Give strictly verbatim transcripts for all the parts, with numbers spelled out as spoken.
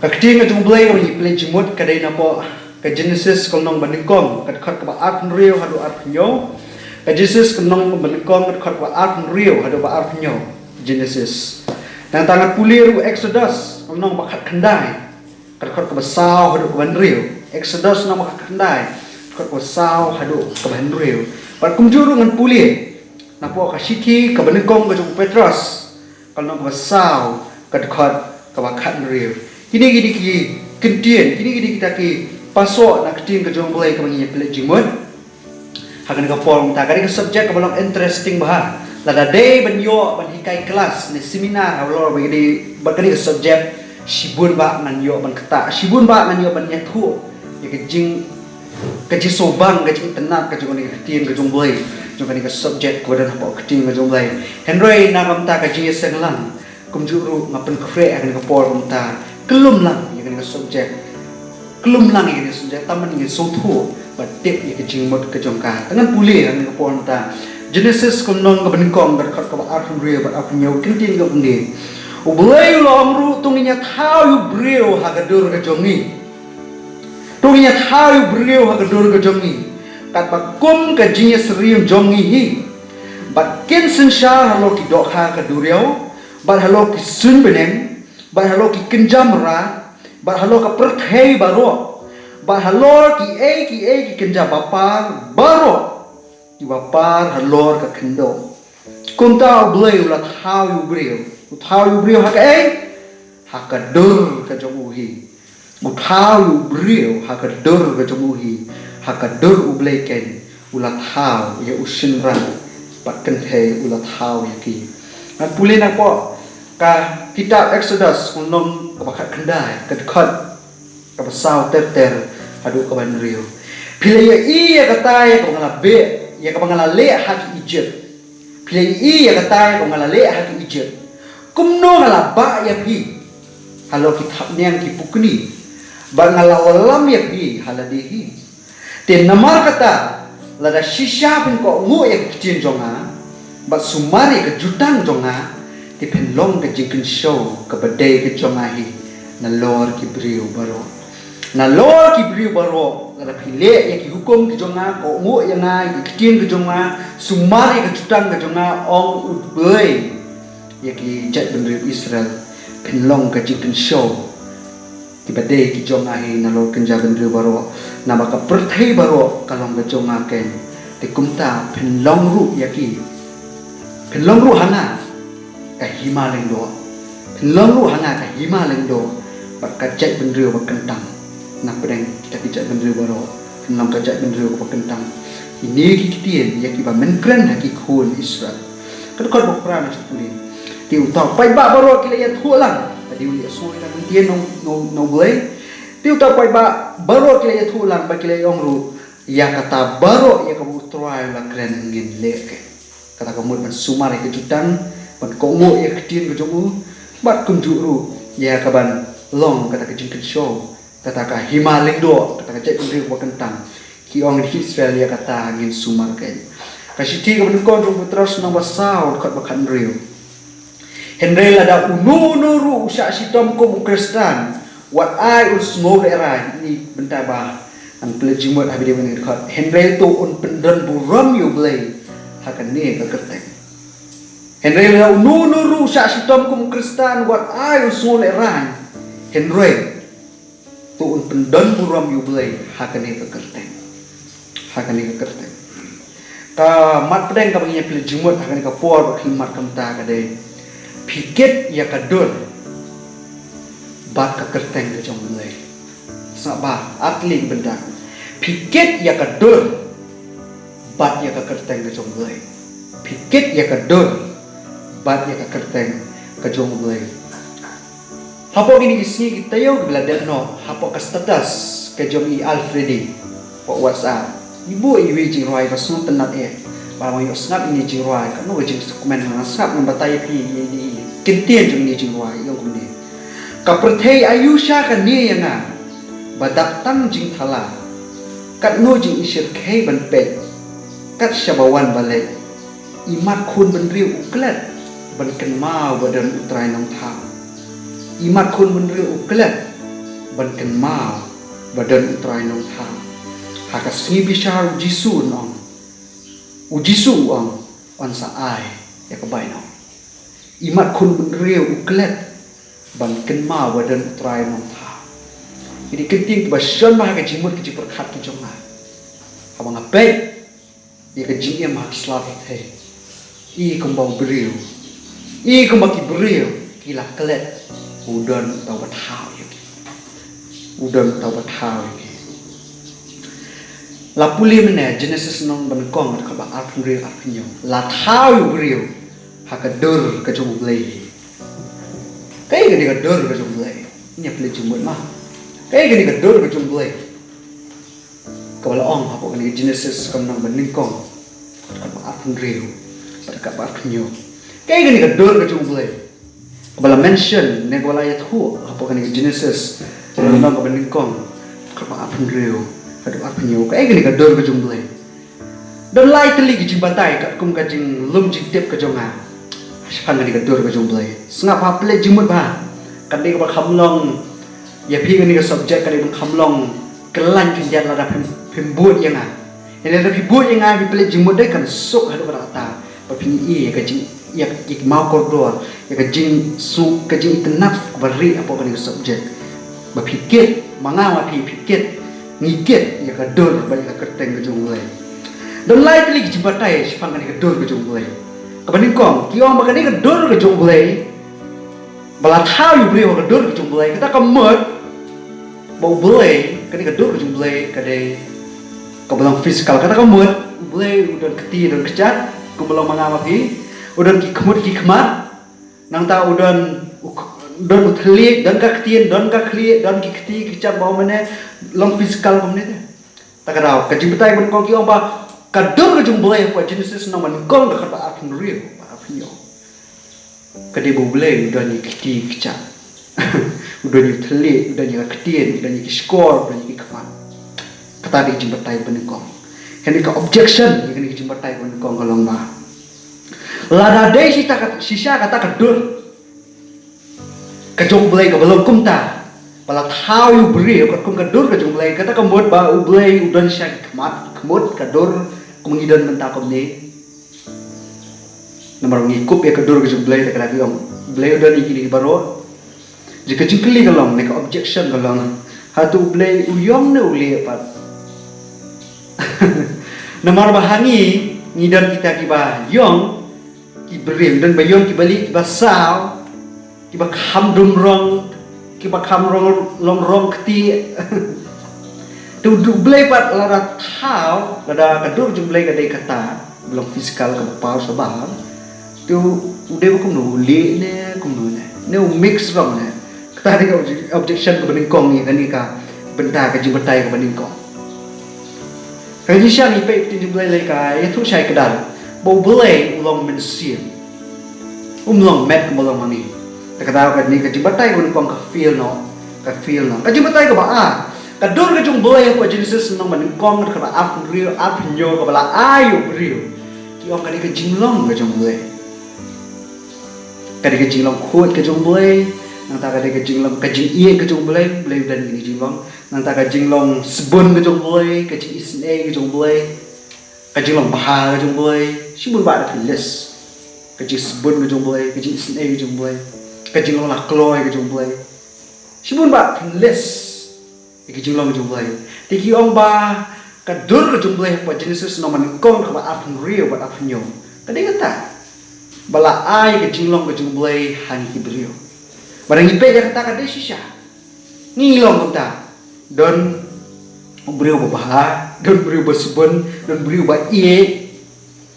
Ka ktien ka jong U Blei kaba ngi pynleit jingmut ka dei napoh ka Genesis ka lynnong ba nyngkong ka dkhot kaba arphew hynriew haduh arphew hynñiew. Ka Genesis ka lynnong ba nyngkong ka dkhot kaba arphew hynriew haduh ba arphew hynñiew. Genesis. Nangta ngan pule ruh Exodus ka lynnong ba khatkhyndai ka dkhot kaba saw haduh kaba hynriew. Exodus lynnong ba khatkhyndai ka dkhot kaba saw haduh kaba hynriew. Bad kumjuh ruh ngan pule napoh ka shithi kaba nyngkong ka jong u Petros ka lynnong kaba saw ka dkhot kaba khathynriew. Kine ki dei ki ktien, kine ki dei kita ki pasoh na ktien ka jong U Blei kaba ngi pynleit jingmut ha kane ka por mynta. Ka dei ka subject kaba long interesting bha. Lada dei ban ïoh ban hikai klas ne seminar halor ba ka dei, ba ka dei ka subject, shibun bah ngan ïoh ban ktah, shibun bah ngan ïoh ban ïathuh ïa ka jing, ka jingsngewbang, ka jingitynnad ka jong kane ka ktien ka jong U Blei, jong kane ka subject kaba don hapoh ka ktien ka jong U Blei. Hynrei na ka bynta ka jingïaseng lang, kumjuh ruh nga pynkhreh ha kane ka por mynta, khlem lang ïa kane ka subject, khlem lang ïa kane ka subject, tang ban ngin sngewthuh bad tip ïa ka jingmut ka jong ka. Te ngan pule ha kane ka por mynta Genesis ka lynnong kaba nyngkong ka dkhot kaba arphew hynriew bad arphew hynñiew, ka ktien ka ong kumne: U Blei u la ong ruh, to ngin ïa thaw ïa u briew ha ka dur ka jong ngi. To ngin ïa thaw ïa u briew ha ka dur ka jong ngi katba kum ka jingïasyriem jong ngi hi. Bad kin synshar halor ki dohkha ka duriaw, bad halor ki suiñ bneng, bad halor ki kynja mrad, bad halor ka pyrthei baroh, bad halor kiei kiei ki kynja bapar baroh kiba par halor ka khyndew. Kumta U Blei u la thaw ïa u briew. U thaw ïa u briew ha kaei? Ha ka dur ka jong u hi. U thaw ïa u briew ha ka dur ka jong u hi. Ha ka dur U Blei keiñ u la thaw ïa u shynrang bad kynthei u la thaw ïa ki. Ngan pule napoh ka kitab Exodus ka lynnong kaba khatkhyndai ka dkhot kaba saw ter ter haduh kaba hynriew. Phi la ïohi ïa kata ïa kaba nga la beh, ïa kaba nga la leh ha ki Ijipt. Phi la ïohi ïa kata ïa kaba nga la leh ha ki Ijipt. Kumno nga la bah ïa phi halor ki thapniang ki pukni, bad nga la wallam ïa phi ha lade hi. Te namar kata, lada shisha phin kohnguh ïa ka ktien jong nga bad sumar ïa ka jutang jong nga, te phin long ka jingkynshew kaba dei ka jong nga hi nalor ki briew baroh. Nalor ki briew baroh, lada phi leh ïa ki hukum ki jong nga, kohnguh ïa nga, ïa ki ktien ki jong nga, sumar ïa ka jutang ka jong nga, ong U Blei ïa ki jaitbynriew Israel, phin long ka jingkynshew kiba dei ki jong nga hi nalor kynja bynriew baroh. Naba ka pyrthei baroh ka long ka jong nga keiñ. Te kumta phin long ruh ïa ki, phin long ruh ha nga ka hima lyngdoh. Phin long ruh ha nga ka hima lyngdoh. Bad ka jaitbynriew ba kyntang na pdeng kita ki jaitbynriew baroh, phin long ka jaitbynriew ba kyntang. Kine ki ktien ïa kiba men kren ha ki khun Israel. Ka dkhot ba phra na shu pule. Te uta u paidbah baroh ki la ïathuh lang. Te u la ïasngew ïa ka ktien na U, na U, na U Blei. Te uta u paidbah baroh ki la ïathuh lang bad ki la ïa ong ruh, ïa kata baroh ïa kaba U Trai u la kren ngin leh keiñ. Kata ka mut ban sumar ïa ka jutang, ban kohnguh ïa ka ktien ka jong u, bad kumjuh ruh ïa kaban long kata ka jingkynshew, kata ka hima lyngdoh, kata ka jaitbynriew ba kyntang. Ki ong ki Israel, ïa kata ngin sumar keiñ. Ka shithi kaba nyngkong jong u Petros lynnong ba saw dkhot ba khathynriew. Hynrei lada uno uno ruh u shah shitom kum u Khristan, wat ai un sngewlehraiñ. Ine i bynta ba ngan pynleit jingmut ha video kane ka dkhot. Hynrei to un pyndon burom ïa U Blei ha kane ka kyrteng. Hynrei lada uno uno ruh u shah shitom kum u Khristan, wat ai un sngewlehraiñ. Hynrei to un pyndon burom ïa U Blei ha kane ka kyrteng. Ha kane ka kyrteng. Ka mat pdeng kaba ngi ïa pynleit jingmut ha kane ka por ba khie mat kumta ka dei: Phi kit ïa ka dur bad ka kyrteng ka jong U Blei. Sngap bha, ar tylli ki bynta. Phi kit ïa ka dur bad ïa ka kyrteng ka jong U Blei. Phi kit ïa ka dur bad ïa ka kyrteng ka jong U Blei. Hapoh kine ki sngi ki taïew kiba la dep noh, hapoh ka status ka jong i Alfredi hapoh WhatsApp, i buh iwei i jingrwai ba sngewtynnat eh. Ba ngan ïohsngew ine i jingrwai, katno ka jingsngewkmen, ngan sngap, ngan batai ïa phi ïa i kyntien jong ine i jingrwai, i ong kumne: Ka pyrthei aiu sha kane ïa nga, ba dap tang jingthala, katno jingïashit khie ban peit, kat shaba wan ba leit. Imat khun bynriew u klet ban kynmaw ba don U Trai Nongthaw. Imat khun bynriew u klet ban kynmaw ba don U Trai Nongthaw. Ha ka sngi bishar U Jisu un ong, U Jisu u ong, yn sa ai ïa ka bainong. Imat khun bynriew u klet ban kynmaw ba don U Trai Nongthaw. Kine ki ktien kiba shon bha ha ka jingmut ka jingpyrkhat ka jong nga. Haba nga peit ïa ka jingim ha ka sla pyrthei, i kumba u briew, i kumba ki briew ki la klet, u don uta uba thaw ïa ki. U don uta uba thaw ïa ki. La pule mynne Genesis lynnong ba nyngkong, dkhot ba arphew hynriew, arphew hynñiew. La thaw ïa u briew ha ka dur ka jong U Blei. Kaei kane ka dur ka jong U Blei? Ngin ïa pule jingmut ma. Kaei kane ka dur ka jong U Blei? Kaba la ong hapoh kane ka Genesis lynnong ba nyngkong, dkhot ba arphew hynriew bad dkhot ba arphew hynñiew. Kaei kane ka dur ka jong U Blei? Kaba la mention ne kaba la ïathuh hapoh kane ka Genesis lynnong kaba nyngkong, dkhot ba arphew hynriew haduh arphew hynñiew. Kaei kane ka dur ka jong U Blei? Don lai tylli ki jingbatai katkum ka jinglum jingtip ka jong nga shaphang kane ka dur ka jong U Blei. Sngap bha, pule jingmut bha. Ka dei kaba kham long, ïa phi kane ka subject ka dei ban kham long kyllaiñ khyndiat lada phim, phim bud ïa nga. Ïa lada phi bud ïa nga, phi pule jingmut, dei kan suk haduh katta katta ba phin ïohi ïa ka jing, ïa ka jingmaw kordor, ïa ka jingsuk, ka jingitynnad kaba rieh hapoh kane ka subject. Ba phi kit, ma nga ma phi, phi kit, ngi kit ïa ka dur bad ïa ka kyrteng ka jong U Blei. Don lai tylli ki jingbatai shaphang kane ka dur ka jong U Blei. Kaba nyngkong, ki ong ba kane ka dur ka jong U Blei, ba la thaw ïa u briew ha ka dur ka jong U Blei, kata ka mut ba U Blei, kane ka dur ka jong U Blei ka dei kaba long physical. Kata ka mut U Blei u don kti, don kjat, kumba long ma nga ma phi, u don ki khmut ki khmat, nangta u don, u k-, don u thylliej, don ka ktien, don ka khlieh, don ki kti ki kjat, ba ong mynne long physical kumne te. Ta ka daw, ka jingbatai ba nyngkong ki ong ba ka dur ka jong U Blei hapoh Genesis lynnong ba nyngkong, dkhot ba arphew hynriew bad arphew hynñiew, ka dei ba U Blei u don ïa ki kti ki kjat. U don ïa u thylliej, u don ïa ka ktien, u don ïa ki shkor, u don ïa ki khmat. Kata dei ka jingbatai ba nyngkong. Kane ka objection ïa kane ka jingbatai ba nyngkong ka long ba, lada dei shisha ka, shisha kata ka dur ka jong U Blei kaba long kumta, ba la thaw ïa u briew katkum ka dur ka jong U Blei, kata ka mut ba U Blei u don shisha ki khmat, ki khmut, ka dur, kum ngi don mynta kumne. Namar ngi kup ïa ka dur ka jong U Blei, te ka dei ba ong U Blei u don ïa kine baroh. Te ka jingkylli ka long, ne ka objection ka long, hato U Blei u ïong ne u lieh pat? Namar ba ha ngi, ngi don kita kiba ïong, ki briew, don ba ïong, kiba lieh, kiba saw, kiba kham dum rong, kiba kham rong, long rong kti. Te U Blei pat lada thaw, lada ka dur jong U Blei ka dei kata, ba long physical, kaba paw shabar, te u dei ba kumno, u lieh ne kumno ne, ne u mix rong ne. Kata dei ka obje-, objection kaba nyngkong ïa kane ka bynta, ka jingbatai kaba nyngkong. Ka jingshisha ngi peit Ktien jong U Blei lei ka ïathuh shai kdar ba U Blei u long mynsiem. Um long met kumba long ma ngi. Te kata ka dei ka jingbatai kaba nyngkong, ka fail noh, ka fail noh. Ka jingbatai kaba ar, ka dur ka jong U Blei hapoh Genesis lynnong ba nyngkong, dkhot ba arphew hynriew, arphew hynñiew, kaba la ai ïa u briew, ki ong ka dei ka jinglong ka jong U Blei. Ka dei ka jinglong khuid ka jong U Blei, nangta ka dei ka jinglong, ka jingïeit ka jong U Blei, U Blei u don ïa kane ka jinglong, nangta ka jinglong sbun ka jong U Blei, ka jingisynei ka jong U Blei, ka jinglong bha ka jong U Blei. Shibun bah da phin list. Ka jingsbun ka jong U Blei, ka jingisynei ka jong U Blei, ka jinglong la kloi ka jong U Blei. Shibun bah da phin list ïa ka jinglong ka jong U Blei. Te ki ong ba ka dur ka jong U Blei hapoh Genesis lynnong ba nyngkong, dkhot ba arphew hynriew bad arphew hynñiew, ka dei kata, ba la ai ka jinglong ka jong U Blei ha ngi ki briew. Ba ngi peit ïa kata ka dei shisha. Ngi long kumta. Don u briew ba bha, don u briew ba sbun, don u briew ba ïeit.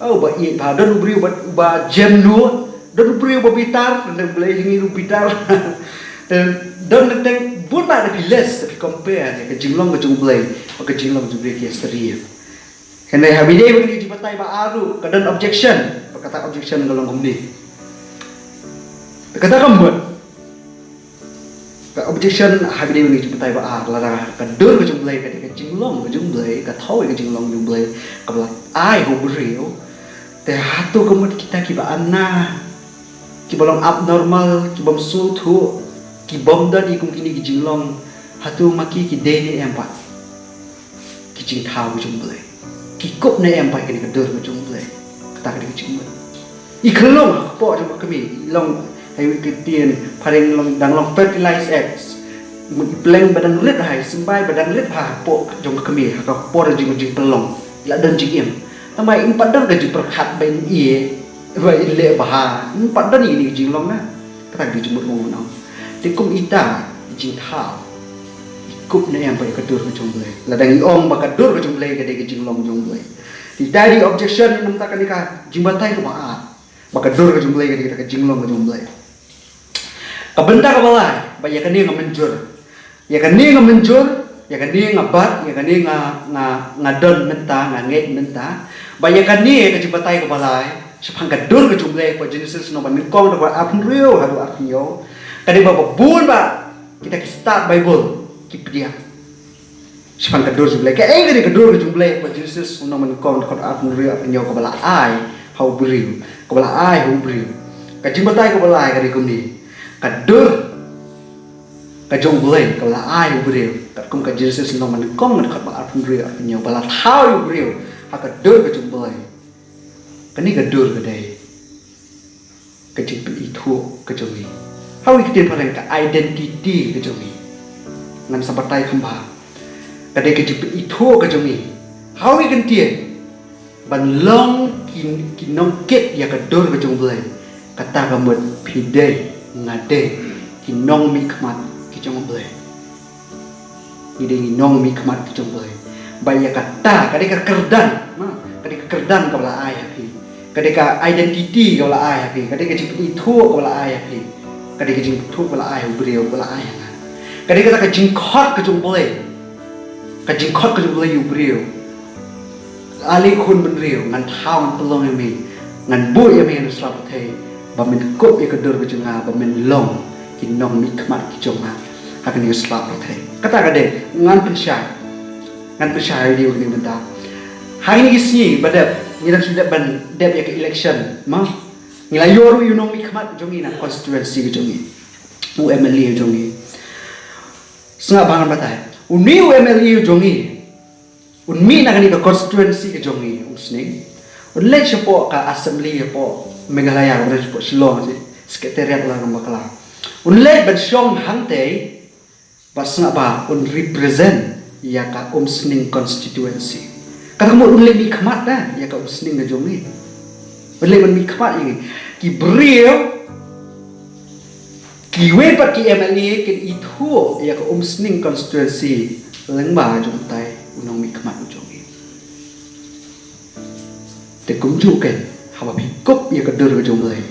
Oh, ba ïeit bha, don u briew ba, ba jem noh, don u briew ba bitar, don U Blei jong ngi ruh bitar. Don, don teng bun bah da phi list, da phi compare ïa ka jinglong ka jong U Blei bad ka jinglong jong U Blei ki ïa syriem. Hynrei ha ba ïadei bad kane ka jingbatai ba ar ruh ka don objection. Bad kata objection ka long kumne. Kata ka mut, ka objection ha ba ïadei bad kane ka jingbatai ba ar, lada ka dur ka jong U Blei ka dei ka jinglong ka jong U Blei, ka thaw ïa ka jinglong jong U Blei, kaba la ai ha u briew, te hato ka mut kita kiba ana, kiba long abnormal, ki bym sngewthuh, ki bym don ïa kum kine ki jinglong Hato ma ki ki dei ne em pat ki jingthaw ka jong U Blei? Ki kup ne em pat kane ka dur ka jong U Blei? Kata ka dei ka jingmut. I khyllung ha ka kpoh jong ka kmie, i long ha iwei i ktien phareng, long, dang long fertilized eggs. Mut i pleng ba dang rit ha, i symbai ba dang rit ha ka kpoh jong ka kmie, ha ka por jong ka jingpynlong i la don jingim. Tangba im pat don ka jingpyrkhat ba in ïeh, ba in leh bha, im pat don ïa kine ki jinglong na. Kata ka dei ka jingmut, u ong. Te kum ita i jingthaw, i kup ne em pat ïa ka dur ka jong U Blei? Lada ngi ong ba ka dur ka jong U Blei ka dei ka jinglong jong U Blei, te ita i dei objection na ka bynta kane ka jingbatai kaba ar, ba ka dur ka jong U Blei ka dei ka jingim ka jong U Blei. Ka bynta kaba lai, ba ïa kane nga mynjur, ïa kane nga mynjur, ïa kane nga bat, ïa kane nga, nga, nga don mynta, nga ngeit mynta. Ba ïa kane ka jingbatai kaba lai shaphang ka dur ka jong U Blei, hapoh Genesis lynnong banyngkong, dkhot arphew hynriew haduh arphew hynñiew, ka dei ba, ba bun ba kita ki stad Baibl ki pdiang shaphang ka dur jong U Blei. Kaei ka dei ka dur ka jong U Blei? Hapoh Genesis lynnong banyngkong, dkhot arphew hynriew, arphew hynñiew, kaba la ai ha u briew, kaba la ai ha u briew. Ka jingbatai kaba lai ka dei kumne: ka dur ka jong U Blei kaba la ai ha u briew, katkum ka Genesis lynnong banyngkong, dkhot ba arphew hynriew, arphew hynñiew, ba la thaw ïa u briew ha ka dur ka jong U Blei. Kane ka dur ka dei ka jingpynithuh ka jong ngi. Ha kawei ka ktien phareng, ka identity ka jong ngi. Ngan sa batai kham bha. Ka dei ka jingpynithuh ka jong ngi ha kawei ka ktien, ban long ki, ki nongkit ïa ka dur ka jong U Blei. Kata ka mut phi dei, nga dei ki nongmihkhmat ki jong U Blei. Ngi dei ki nongmihkhmat ki jong U Blei. Ba ïa kata ka dei ka kyrdan, ha, ka dei ka kyrdan kaba la ai ha phi. Ka dei ka identity kaba la ai ha phi. Ka dei ka jingpynithuh kaba la ai ha phi. Ka dei ka jingpynithuh kaba la ai ha u briew, kaba la ai ha nga. Ka dei kata ka jingkhot ka jong U Blei. Ka jingkhot ka jong U Blei ïa u briew: Ale khun bynriew, ngan thaw, ngan pynlong ïa me, ngan buh ïa me na sla pyrthei, ba men kup ïa ka dur ka jong nga, ba men long ki nongmihkhmat ki jong nga ha kane ka sla pyrthei. Kata ka dei, ngan pynshai, ngan pynshai ïa u briew mynta. Ha kine ki sngi ba dep, ngi dang shu dep ban dep ïa ka election, ma, ngi la ïoh ruh ïa u nongmihkhmat jong ngi na constituency ka jong ngi, u M L A jong ngi. Sngap bha, ngan batai. Une u M L A jong ngi un mih na kane ka constituency ka jong ngi, um sning. Un leit shapoh ka assembly hapoh Meghalaya, un leit shapoh Shillong, shi secretariat la rumbakla. Un leit ban shong hangtei, bad sngap bha, un represent ïa ka Umsning constituency. Kata ka mut un leit mihkhmat da ïa ka Umsning ka jong ngi. Un leit ban mihkhmat ïa ngi. Ki briew, kiwei pat ki M L A kin ithuh ïa ka Umsning constituency lyngba jong utai u nongmihkhmat u jong ngi. Te kumjuh keiñ, haba phi kup ïa ka dur ka jong U Blei,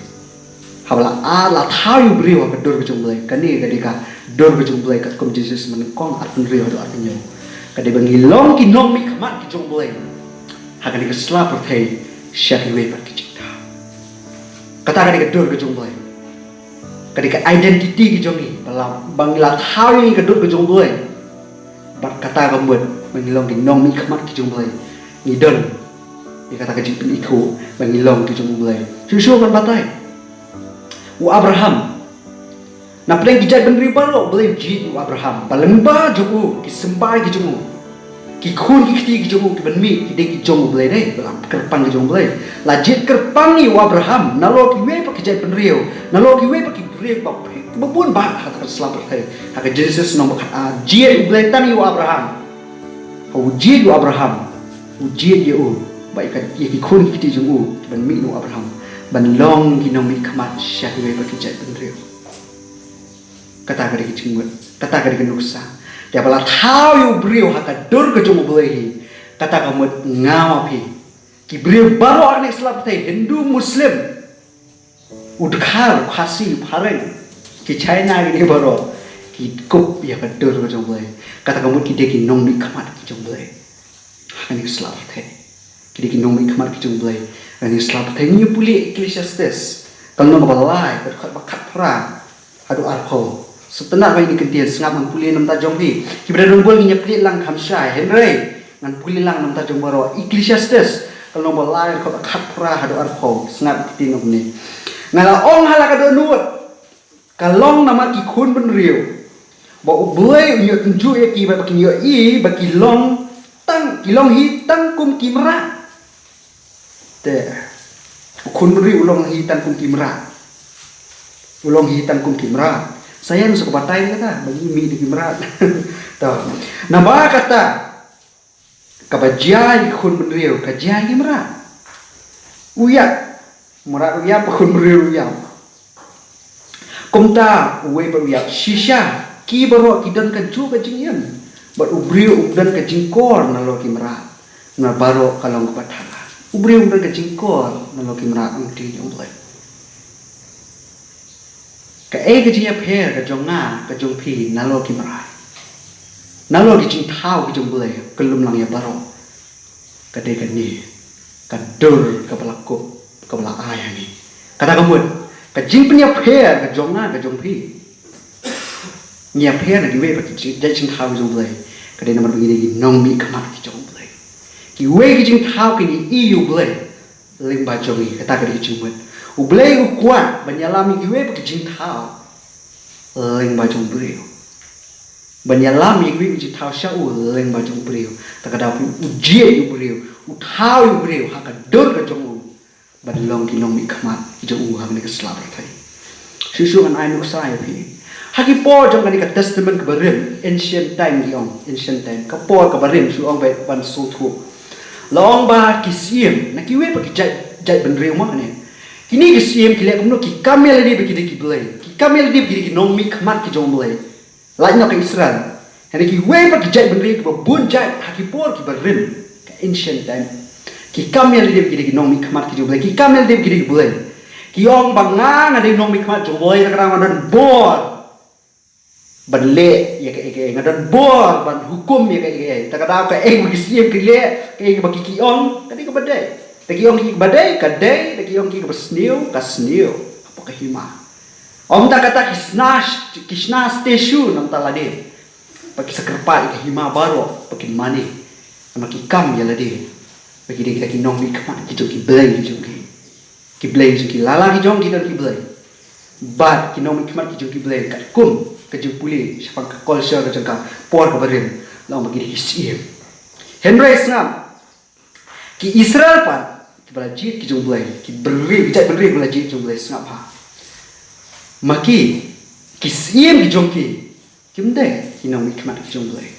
haba la, a, la thaw ïa u briew ha ka dur ka jong U Blei, kane ka dei ka dur ka jong U Blei, katkum Genesis lynnong arphew hynriew haduh arphew hynñiew. Ka dei ba ngi long ki nongmihkhmat ki jong U Blei ha kane ka sla pyrthei sha kiwei pat ki jingthaw. Kata ka dei ka dur ka jong U Blei. Ka dei ka identity ka jong ngi, ba la, ba ngi la thaw ïa ngi ka dur ka jong U Blei. Bad kata ka mut ba ngi long ki nongmihkhmat ki jong U Blei, ngi don ïa kata ka jingpynithuh ba ngi long ki jong U Blei. Shuh shuh ngan batai. U Abraham, na pdeng ki jaitbynriew baroh, U Blei u jied ïa u Abraham ba lyngba jong u ki symbai ki jong u, ki khun ki kti ki jong u ki ban mih, ki dei ki jong U Blei, dei ba la kyrpang ki jong U Blei. La jied kyrpang ïa u Abraham nalor kiwei pat ki jaitbynriew, nalor kiwei pat ki briew ba phi, ba bun bah ha ka sla pyrthei. Ha ka Genesis lynnong ba khatar, jied U Blei tang ïa u Abraham. Ha u jied ïa u Abraham, u jied ïa u bad ïa ka, ïa ki khun ki kti jong u ki ban mih na u Abraham, ban long ki nongmihkhmat sha kiwei pat ki jaitbynriew. Kata ka dei ka jingmut, kata ka dei ka nuksa. Te ba la thaw ïa u briew ha ka dur ka jong U Blei hi, kata ka mut nga ma phi, ki briew baroh ha kane ka sla pyrthei, Hindu, Muslim, u Dkhar, u Khasi, u Phareng, ki China, kine baroh ki kup ïa ka dur ka jong U Blei. Kata ka mut ki dei ki nongmihkhmat ki jong U Blei ha kane ka sla pyrthei. Ki dei ki nongmihkhmat ki jong U Blei ha kane ka sla pyrthei. Ngi pule Ecclesiastes, ka lynnong ba lai, ka dkhot ba khatphra haduh arphew. Sngap, tang ba ïa kine ki ktien, sngap, ngan pule na ka bynta jong phi. Kiba don bynta ngin ïa pule lang kham shai, hynrei ngan pule lang na ka bynta jong baroh. Ecclesiastes, ka lynnong ba lai, ka dkhot ba khatphra haduh arphew. Sngap ïa ki ktien kumne: Nga la ong ha la ka dohnud, ka long namar ki khun bynriew, Ba U Blei u ïoh tynjuh ïa ki, ba kin ïohi ba ki long tang, ki long hi tang kum ki mrad. Te u khun bynriew u long hi tang kum ki mrad. U long hi tang kum ki mrad. Science ka batai kata ba ngi mih da ki mrad. To. Namar kata, kaba jia ïa ki khun bynriew ka jia ïa ki mrad. U ïap, mrad u ïap, khun bynriew u ïap. Kumta uwei pat u ïap shisha. Ki baroh ki don kajuh ka jingim. Bad u briew um don ka jingkor nalor ki mrad. Namar baroh ka long kaba thala. U briew um don ka jingkor nalor ki mrad, ong ktien jong U Blei. Kaei ka jingïapher ka jong nga, ka jong phi nalor ki mrad? Nalor ki jingthaw ki jong U Blei, ka lum lang ïa baroh. Ka dei kane ka dur kaba la kup, kaba la ai ha ngi. Kata ka mut, ka jingpynïapher ka jong nga, ka jong phi. Ngi ïapher na kiwei pat ki jait jingthaw ki jong U Blei. Ka dei namar ba ngi dei ki nongmihkhmat ki jong U Blei. Kiwei ki jingthaw ki ngi ïohi ïa U Blei lyngba jong ngi, kata ka dei ka jingmut. U Blei u kwah ban ïalam ïa kiwei pat ki jingthaw lyngba jong u briew. Ban ïalam ïa kiwei ki jingthaw sha u lyngba jong u briew. Te ka daw phi u jied ïa u briew, u thaw ïa u briew ha ka dur ka jong u. Ban long ki nongmihkhmat ki jong u ha kane ka sla pyrthei. Shuh shuh ngan ai nuksa ïa phi. Ha ki por jong kane ka Testament kaba rim, ancient time ki ong, ancient time. Ka por kaba rim, shu ong ba ban sngewthuh. La ong ba ki syiem, na kiwei pat ki jait, jait bynriew ma kane. Kine ki syiem ki leh kumno, ki kam ïa lade ba ki dei ki blei. Ki kam ïa lade ba ki dei ki nongmihkhmat ki jong u Blei. Lait noh ka Israel. Hynrei kiwei pat ki jait bynriew kiba bun jait ha ki por kiba rim. Ka ancient time. Ki kam ïa lade ba ki dei ki nongmihkhmat ki jong u Blei. Ki kam ïa lade ba ki dei ki blei. Ki ong ba nga, nga dei nongmihkhmat jong u Blei, te ka daw nga don bor ban leh ïa kaei kaei, nga don bor ban hukum ïa kaei kaei. Te ka daw kaei ba ki syiem ki leh, kaei ba ki, ki ong, ka dei kaba dei. Te ki ong ki kaba dei, ka dei, te ki ong ki kaba sniew, ka sniew. Hapoh ka hima. Ym tang kata, ki shna, ki shna statue namar lade. Ba ki sa kyrpad ïa ka hima baroh, ba kin mane. Namar ki kam ïa lade ba ki dei kita ki nongmihkhmat ki jong ki blei ki jong ki. Ki blei ki jong ki, lala ki jong ki don ki blei. Bad ki nongmihkhmat ki jong ki blei, katkum ka jingpule shaphang ka culture ka jong ka por kaba rim, la ong ba ki dei ki syiem. Hynrei sngap, ki Israel pat, kiba la jied ki jong u Blei, ki bynriew, ki jait bynriew kiba la jied ki jong u Blei, sngap bha. Ma ki, ki syiem ki jong ki, kim dei ki nongmihkhmat ki jong u Blei.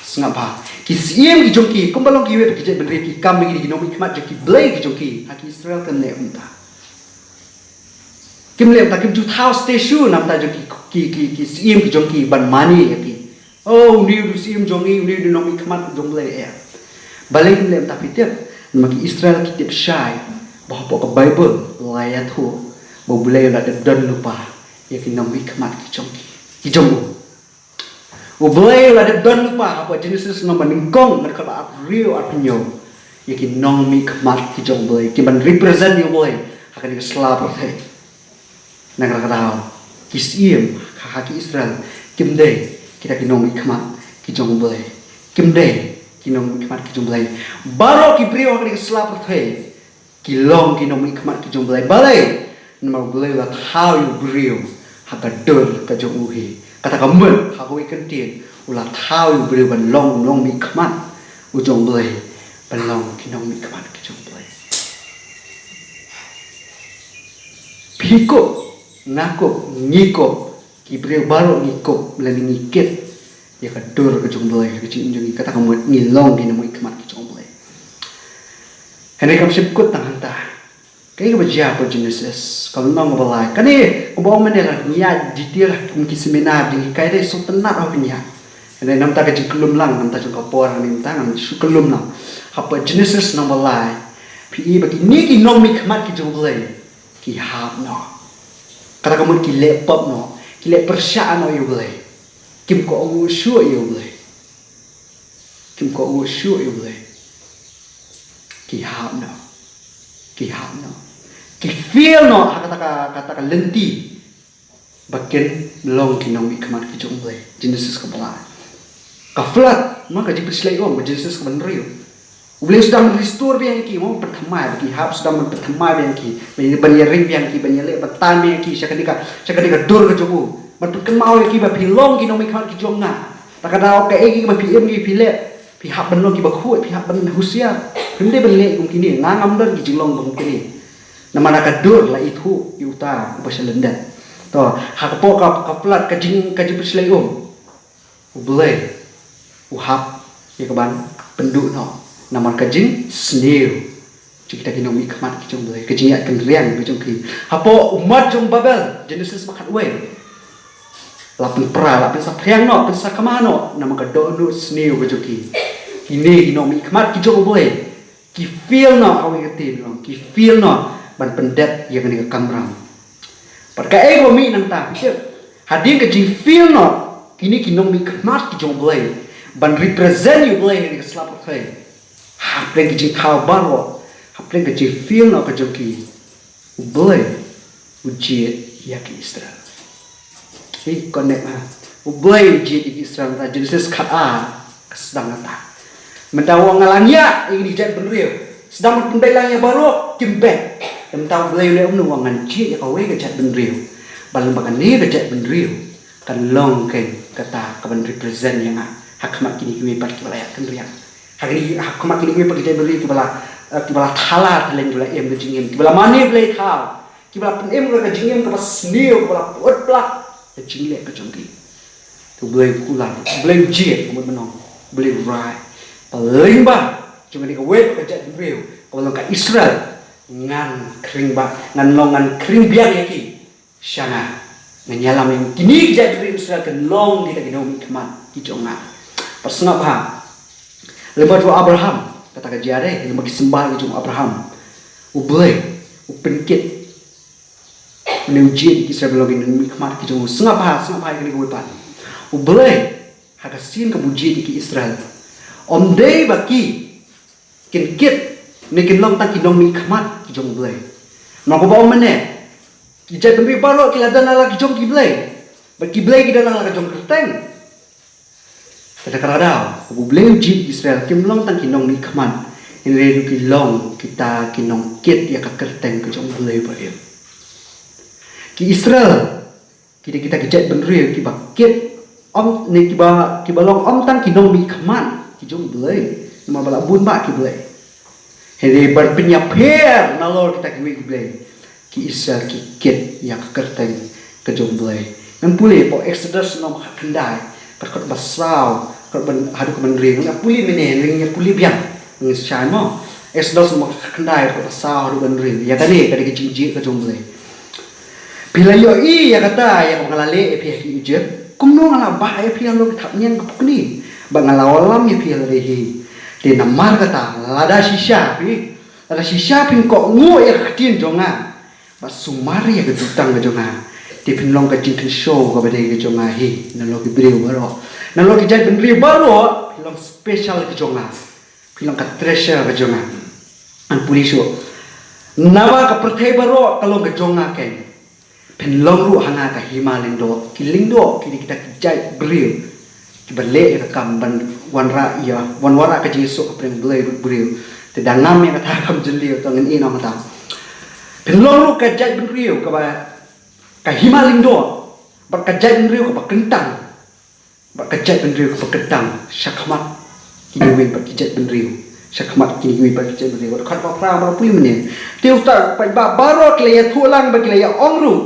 Sngap bha. Ki syiem ki jong ki, kumba long kiwei pat ki jait bynriew, ki kam ïa ki dei ki nongmihkhmat jong ki blei ki jong ki, ha ki Israel kim leh kumta. Kim leh kumta, kim ju thaw statue namar jong ki, ki, ki, ki syiem ki jong ki ban mane ïa ki. Oh, une u dei u syiem jong ngi, une u dei u nongmihkhmat jong u Blei, eh. Balei kim leh kumta, phi tip? Namar ki Israel ki tip shai ba hapoh ka Baibl la ïathuh ba u Blei u la dep don lypa ïa ki nongmihkhmat ki jong ki, ki jong u. U Blei u la dep don lypa, hapoh Genesis lynnong ba nyngkong, dkhot ba arphew hynñiew, arphew hynñiew, ïa ki nongmihkhmat ki jong u Blei, ki ban represent ïa u Blei ha kane ka sla pyrthei. Nangta ka daw, ki syiem ha, ha ki Israel kim dei kita ki nongmihkhmat ki jong u Blei. Kim dei ki nongmihkhmat ki jong u Blei. Baroh ki briew ha kane ka sla pyrthei ki long ki nongmihkhmat ki jong u Blei. Balei? Namar u Blei u la thaw ïa u briew ha ka dur ka jong u hi. Kata ka mut, ha kawei ka kyntien, u la thaw ïa u briew ban long nongmihkhmat u jong u Blei, ban long ki nongmihkhmat ki jong u Blei. Phi kup, nga kup, ngi kup, ki briew baroh ngi kup lane ngi kit ïa ka dur ka jong u Blei ha ka jingim jong ngi, kata ka mut ngi long ki nongmihkhmat ki jong u Blei. Hynrei kam shym kut tang hangta. Kaei kaba jia hapoh Genesis, ka lynnong kaba lai. Kane kaba ong mynne la ngi ïa detail ha kum ki seminar, jinghikai, dei sngewtynnat ha phi ïa. Hynrei namar ka jingkylluid lang, namar jong ka por hangne, mynta ngan shu kylluid lang. Hapoh Genesis lynnong ba lai, phi i ba kine ki nongmihkhmat ki jong u Blei ki hap noh. Kata ka mut ki leh pop noh, ki leh pyrshah noh ïa u Blei. Kim kohnguh shuh ïa u Blei. Kim kohnguh shuh ïa u Blei. Ki hap noh. Ki hap noh. Ki fail noh ha kata ka, kata ka lynti ba kin long ki nongmihkhmat ki jong u Blei. Genesis kaba lai. Ka flood, ma, ka jingpynshlei um, ba Genesis kaba hynriew. U Blei u sdang ban restore biang ïa ki, mo, pynthymmai, ba ki hap, u sdang ban pynthymmai biang ïa ki, ban, ban ïaring biang ïa ki, ban ïaleh batan biang ïa ki sha kane ka, sha kane ka dur ka jong u. Ban pynkynmaw ïa ki ba phi long ki nongmihkhmat ki jong nga. Te ka daw kaei kiba phi im ki phi leh. Phi hap ban long kiba khuid, phi hap ban husiar. Phim dei ban leh kum kine, nga ngam don ki jinglong kum kine. Namar ka dur la ithuh ïa uta uba sha lyndet. To, ha ka por ka, ka plat ka jing, ka jingpynshlei um. U Blei u hap ïa ka ban pynduh noh namar ka jingsniew jong kita ki nongmihkhmat ki jong U Blei, ka jingïaid kynriang ki jong ki. Hapoh ummat jong Babel, Genesis ba khatwei, la pynpra, la pynsaphriang noh, pynsakma noh namar ka dohnud sniew ka jong ki. Kine ki nongmihkhmat ki jong U Blei ki fail noh ha kawei ka ktien, ki fail noh ban pyndep ïa kane ka kamram. Bad kaei ba mih nangta, phi tip, hadien ka jingfail noh kine ki nongmihkhmat ki jong U Blei ban represent ïa U Blei ha kane ka sla pyrthei, hapdeng ka jingthaw baroh, hapdeng ka jingfail noh ka jong ki, U Blei u jied ïa ki Israel. Phi connect ha. U Blei u jied ïa ki Israel, na Genesis khatar ka sdang kata. Mynta u ong nga la ngiah ïa kine ki jaitbynriew. Sdang ban pynbeit lang ïa baroh, kim beit. Mynta U Blei u leh kumno? U ong ngan jied ïa kawei ka jaitbynriew. Ba lyngba kane ka jaitbynriew kan long keiñ kata kaban represent ïa nga ha khmat kine kiwei pat kiba la ïaid kynriang. Ha kine, ha khmat kine kiwei pat ki jaitbynriew kiba la, eh, kiba la thala tyrleng, kiba la im ka jingim, kiba la mane Blei thaw, kiba la pynim ka jingim kaba sniew, kiba la put pla ka jingleh ka jong ki. Te U Blei u kular, U Blei u jied, ka mut mynno? U Blei u rai ba lyngba jong kane kawei pat ka jaitbynriew kaba long ka Israel, ngan khring ba, ngan long, ngan khring biang ïa ki sha nga. Ngan ïalam ïa kine ki jaitbynriew Israel, kin long kita ki nongmihkhmat ki jong nga. Bad sngap bha, lyngba jong u Abraham, kata ka jia dei, lyngba ki symbai ki jong u Abraham, U Blei u pynkit. Une u jied ïa ki Israel ban long ki nongmihkhmat ki jong u. Sngap bha, sngap bha ïa kane kawei pat. U Blei ha ka sien kaba u jied ïa ki Israel, ym dei ba ki kin kit ne kin long tang ki nongmihkhmat ki jong U Blei. Namar kumba ong mynne, ki jaitbynriew baroh ki la don la ki jong ki blei, bad ki blei ki don la ki jong kyrteng. Te da kata ka daw, U Blei u jied ïa ki Israel, kim long tang ki nongmihkhmat, hynrei ruh ki long kita ki nongkit ïa ka kyrteng ka jong U Blei ba im. Ki Israel, kita, kita ki jaitbynriew kiba kit, ym, ne kiba, kiba long ym tang ki nongmihkhmat ki jong U Blei, namar ba la bun bah ki blei. Hynrei ban pynïapher nalor kita kiwei ki blei, ki Israel ki kit ïa ka kyrteng ka jong U Blei. Ngan pule hapoh Exodus lynnong ba khatkhyndai, ka dkhot ba saw, ka dkhot ba, haduh ka ba hynriew. Ngan pule mynne, ngan ïa pule biang. Ngan shai mo. Exodus lynnong ba khatkhyndai, ka dkhot ba saw haduh ba hynriew. Ïa kane ka dei ka jingjied ka jong U Blei. Phi la ïohi ïa kata, ïa kaba nga la leh ïa phi ha ki Ijipt? Kumno nga la bah ïa phi halor ki thapniang ka pukni, bad nga la wallam ïa phi ha lade hi? Te namar kata, lada shisha phi, lada shisha phin kohnguh ïa ka ktien jong nga bad sumar ïa ka jutang ka jong nga, te phin long ka jingkynshew kaba dei ka jong nga hi nalor ki briew baroh. Nalor ki jaitbynriew baroh phin long special ki jong nga. Phi long ka treasure ka jong nga. Ngan pule shuh. Naba ka pyrthei baroh ka long ka jong nga keiñ. Phin long ruh ha nga ka hima lyngdoh. Ki lyngdoh ki dei kita ki jaitbynriew kiba leh ïa ka kam ban wanrah ïa, wanrah ka jingsuk hapdeng Blei bad briew. Te da ngam ïa kata kam jylliew, to ngin ïeh noh kata. Phin long ruh ka jaitbynriew kaba, ka hima lyngdoh, bad ka jaitbynriew kaba kyntang. Bad ka jaitbynriew kaba kyntang shakhmat kine kiwei pat ki jaitbynriew. Shakhmat kine kiwei pat ki jaitbynriew. Bad ka dkhot ba phra, ba pule mynne. Te uta, paidbah baroh ki la ïathuh lang bad ki la ïa ong ruh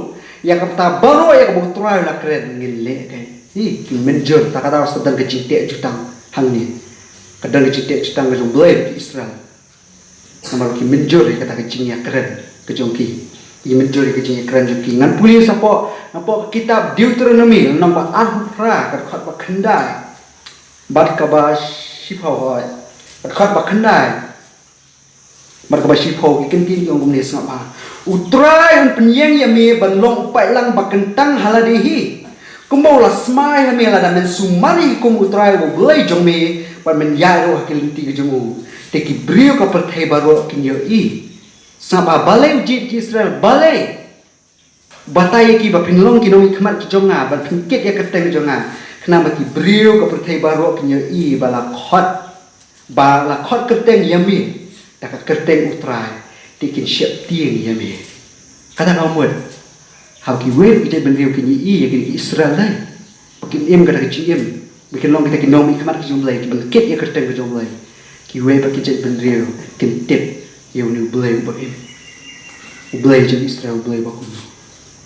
ïa kata baroh ïa kaba U Trai u la kren, ngin leh keiñ. Hi, ki mynjur, te kata ka daw sa don ka jingteh jutang hangne. Ka don ka jingteh jutang ka jong U Blei bad ki Israel. Namar ki mynjur ïa kata ka jingïakren ka jong ki. Ki mynjur ïa ka jingïakren jong ki. Ngan pule shapoh, napoh ka kitab Deuteronomi, lynnong ba arphew phra, ka dkhot ba khyndai bad kaba shiphew, hooid, ka dkhot ba khyndai bad kaba shiphew, ki kyntien ki ong kumne, sngap bha. U Trai un pynïeng ïa me ban long u paidlang ba kyntang ha lade hi, kumba u la smai ha me lada men sumar ïa ka hukum U Trai U Blei jong me bad men ïaid ruh ha ki lynti ka jong u. Te ki briew ka pyrthei baroh kin ïohi. Sngap bha, balei u jied ïa ki Israel, balei? Batai ïa ki ba phin long ki nongmihkhmat ki jong nga, ba phin kit ïa ka kyrteng ka jong nga. Khnang ba ki briew ka pyrthei baroh kin ïohi ba la khot, ba la khot kyrteng ïa me da ka kyrteng U Trai, te kin sheptieng ïa me. Kata ka mut, Haba kiwei pat ki jaitbynriew kin ïohi ïa kine ki Israel dei ba kin im kata ka jingim, ba kin long kita ki nongmihkhmat ka jong U Blei, ki ban kit ïa ka kyrteng ka jong U Blei, kiwei pat ki jaitbynriew kin tip ïa une U Blei uba im. U Blei jong Israel, U Blei ba kumno.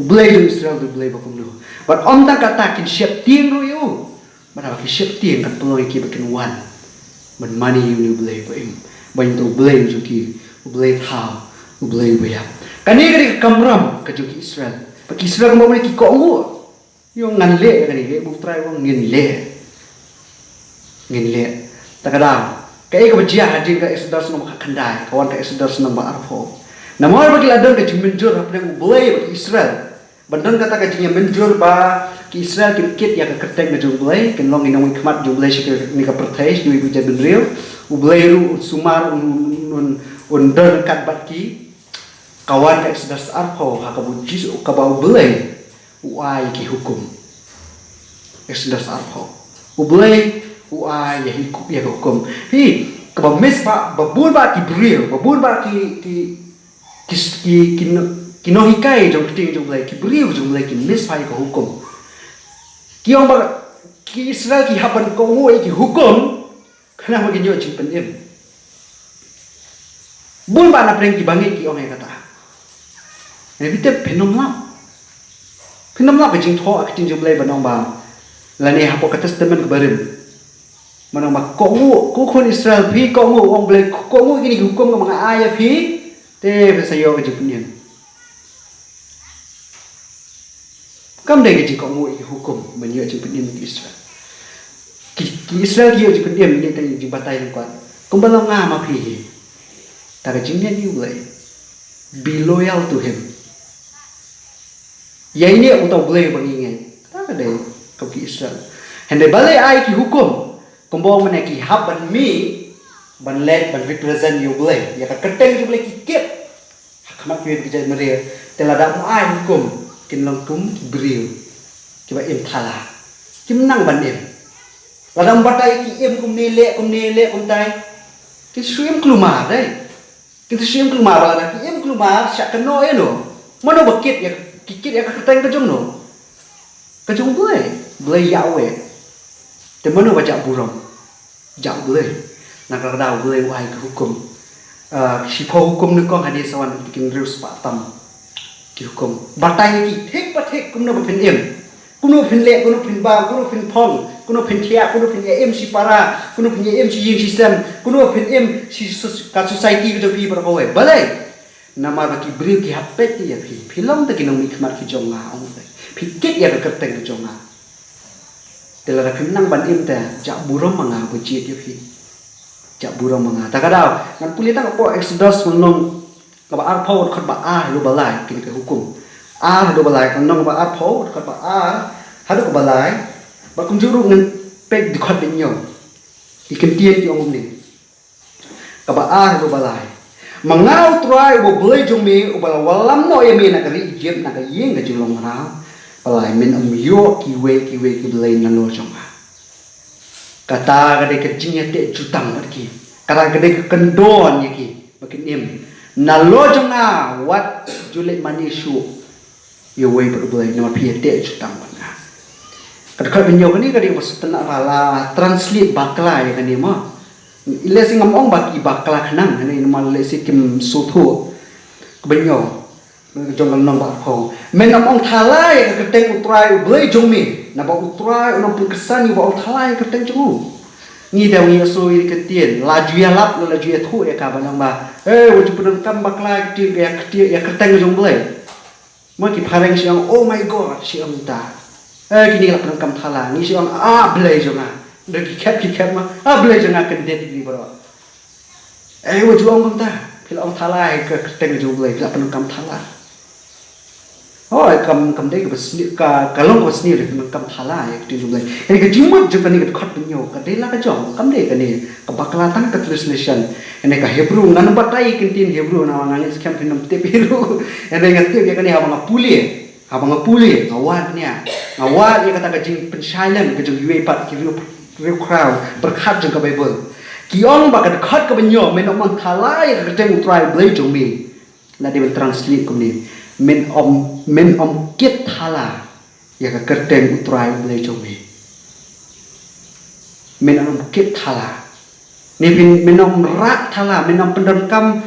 U Blei jong Israel, U Blei ba kumno. Bad ym tang kata, kin sheptieng ruh ïa u. Bad haba ki sheptieng, kan pynlong ïa ki ba kin wan ban mane ïa une U Blei ba im, ba ïa U Blei jong ki, U Blei thaw, U Blei ba ïap. Kane ka dei ka kamram ka jong ki Israel. Bad ki Israel kumba ki kohnguh. Ïoh, ngan leh ïa kane, leh ba U Trai u ong ngin leh. Ngin leh. Ta ka daw, kaei kaba jia hadien ka Exodus lynnong ba khatkhyndai, ka wan ka Exodus lynnong ba arphew. Namar ba ki la don ka jingmynjur hapdeng U Blei bad ki Israel. Ban don kata ka jingïamynjur ba ki Israel kin kit ïa ka kyrteng ka jong U Blei, kin long ki nongmihkhmat jong U Blei sha kane ka pyrthei, sha kiwei pat ki jaitbynriew. U Blei ruh un sumar, un, un, un, un don ryngkat bad ki. Ka wan ka Exodus arphew, ha kaba U Jisu, kaba U Blei u ai ki hukum. Exodus arphew. U Blei u ai ïa ki hukum, ïa ki hukum. Phi, kaba miss ba, ba bun ba ki briew, ba bun ba ki, ki ki, ki, ki, no- ki nonghikai jong ka ktien jong U Blei, ki briew jong U Blei, ki miss ïa ka hukum. Ki ong ba ki Israel ki hap ban kohnguh ïa ki hukum, khnang ba kin ïoh jingpynim. Bun ba na pdeng ki bangeit ki ong ïa kata. Ïa phi tip, phin ym lap. Phin ym lap ka jingthoh ka ktien jong U Blei ban ong ba, lane hapoh ka Testament kaba rim, ban ong ba kohnguh, ko khun Israel, phi kohnguh, ong Blei, kohnguh ïa kine ki hukum kaba nga ai ïa phi, te phin sa ïoh ka jingpynim. Kam dei ka jingkohnguh ïa ki hukum ban ïoh jingpynim ïa ki Israel. Ki, ki Israel ki ïoh jingpynim ïa kane ka jingbatai lyngkot. Kumba long nga ma phi hi. Ta ka jingngeit ïa U Blei. Be loyal to him. Ïa ine uta U Blei ba ngi ngeit. Ta ka dei kum ki Israel. Hynrei balei ai ki hukum? Kumba ong mynne, ki hap ban mih, ban leit, ban represent ïa U Blei. Ïa ka kyrteng U Blei ki kit ha khmat kiwei pat ki jaitbynriew. Te lada ym ai hukum, kin long kum ki briew kiba im thala. Kim nang ban im. Lada ym batai ki im kumne, leh kumne, leh kumtai, kin shu im kulmar, dei. Kin shu im kulmar, ba lada ki im kulmar, shah kynnoh ïano? Mano ba kit ïa, ki kit ïa ka kyrteng ka jong no? Ka jong U Blei, Blei Yahweh. Te mano ba jah burom? Jah U Blei. Na kata ka daw U Blei u ai ki hukum. Ah, shiphew hukum nyngkong, hadien sa wan ki hynriew spah tam ki hukum. Batai ïa ki thik pa thik kumno ba phin im. Kumno phin leh, kumno phin bam, kumno phin phong, kumno phin thiah, kumno phin ïa im shi para, kumno phin ïa im shi ïing shi sem, kumno phin im shi sus-, ka society ka jong phi baroh kawei. Balei? Namar ba ki briew ki hap peit ïa phi. Phi long tang ki nongmihkhmat ki jong nga, ong U Blei. Phi kit ïa ka kyrteng ka jong nga. Te lada phim nang ban im te, jah burom ma nga ba jied ïa phi. Jah burom ma nga. Ta ka daw, ngan pule tang hapoh Exodus lynnong kaba arphew, dkhot ba ar haduh ba lai, kine ki hukum. Ar haduh ba lai, lynnong kaba arphew, dkhot ba ar haduh kaba lai. Bad kumjuh ruh ngan peit dkhot ba hynñiew. Ki ktien ki ong kumne. Kaba ar haduh ba lai. Ma nga U Trai uba U Blei jong me, uba la wallam noh ïa me na ka ri Ijipt, na ka ïing ka jinglong mraw. Ba lai, men ym ïoh kiwei kiwei ki blei nalor jong nga. Kata ka dei ka jingïateh jutang bad ki. Kata ka dei ka kyndon ïa ki ba kin im. Nalor jong nga wat ju leit mane shuh ïa uwei pat u blei, namar phi ïateh jutang bad nga. Ka dkhot ba hynñiew kane ka dei kaba sngewtynnat, ba la translate bakla ïa kane mo. Lehse ngam ong ba ki bakla khnang, kane namar lehse kim sngewthuh. Kaba hynñiew jong ka lynnong ba arphew. Men ym ong thala ïa ka kyrteng U Trai U Blei jong me, naba U Trai un ym pynksan ïa uba ong thala ïa ka kyrteng jong u. Ngi dang ïa sngewthuh ïa ka ktien, la ju ïalap, la ju ïathuh ïa ka ban ong ba, eh, wat ju pyndonkam bakla ïa ka ktien, ïa ka ktien, ïa ka kyrteng jong U Blei. Ma ki phareng shu ong, "Oh my God," shu ong ta. Eh, kine la pyndonkam thala, ngi shu ong, "Ah, Blei jong nga." Da ki khet, ki khet ma, "Ah, Blei jong nga kyndit ïa kine baroh." Eh, wat ju ong kumta, phi la ong thala ïa ka kyrteng jong U Blei, phi la pyndonkam thala. Oh, kam, kam dei kaba sniew, ka, ka long kaba sniew de pyndonkam thala ïa ka kyrteng jong U Blei. Ïa ka jingmut jong kane ka dkhot ba hynñiew, ka dei la ka jong, kam dei kane ka bakla tang ka translation. Ïa ka Hebrew, ngan ym batai ïa ka ktien Hebrew, namar nga ngeit skhem phin ym tip Hebrew. Ïa nga tip ïa kane haba nga pule. Haba nga pule, nga wad nia, nga wad ïa kata ka jingpynshai lem ka jong kiwei pat ki riew, riew khraw pyrkhat jong ka Baibl. Ki ong ba ka dkhot kaba hynñiew, men ym ong thala ïa ka kyrteng U Trai U Blei jong me. La dei ban translate kumne, Men ym, men ym kit thala ïa ka kyrteng U Trai U Blei jong me. Men ym kit thala. Ne men, men ym rah thala, men ym pyndonkam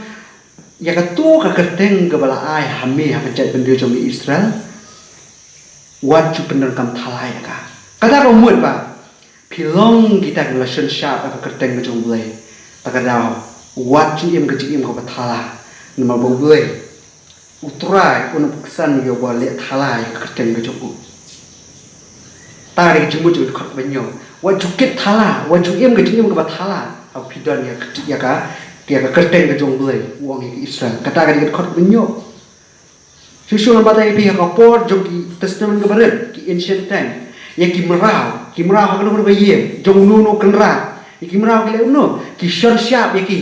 ïa kato ka kyrteng kaba la ai ha me ha ka jaitbynriew jong me Israel. Wat ju pyndonkam thala ïa ka. Kata ka mut ba phi long kita kiba la shon shap ïa ka kyrteng ka jong U Blei. Te ka daw, wat ju im ka jingim kaba thala. Namar ba U Blei U Trai un ym ksan ïa uba leh thala ïa ka kyrteng ka jong u. Kata ka dei ka jingmut jong ka dkhot ba hynñiew. Wat ju kit thala, wat ju im ka jingim kaba thala. Haba phi don ïa ka, ïa ka, ïa ka kyrteng ka jong U Blei, u ong ïa ki Israel. Kata ka dei ka dkhot ba hynñiew. Shuh shuh ngan batai ïa phi ha ka por jong ki Testament kaba rim, ki ancient time. Ïa ki mraw, ki mraw ha kano kano ka ïing, jong uno uno u kynrad. Ïa ki mraw ki leh kumno, ki shon shap ïa ki.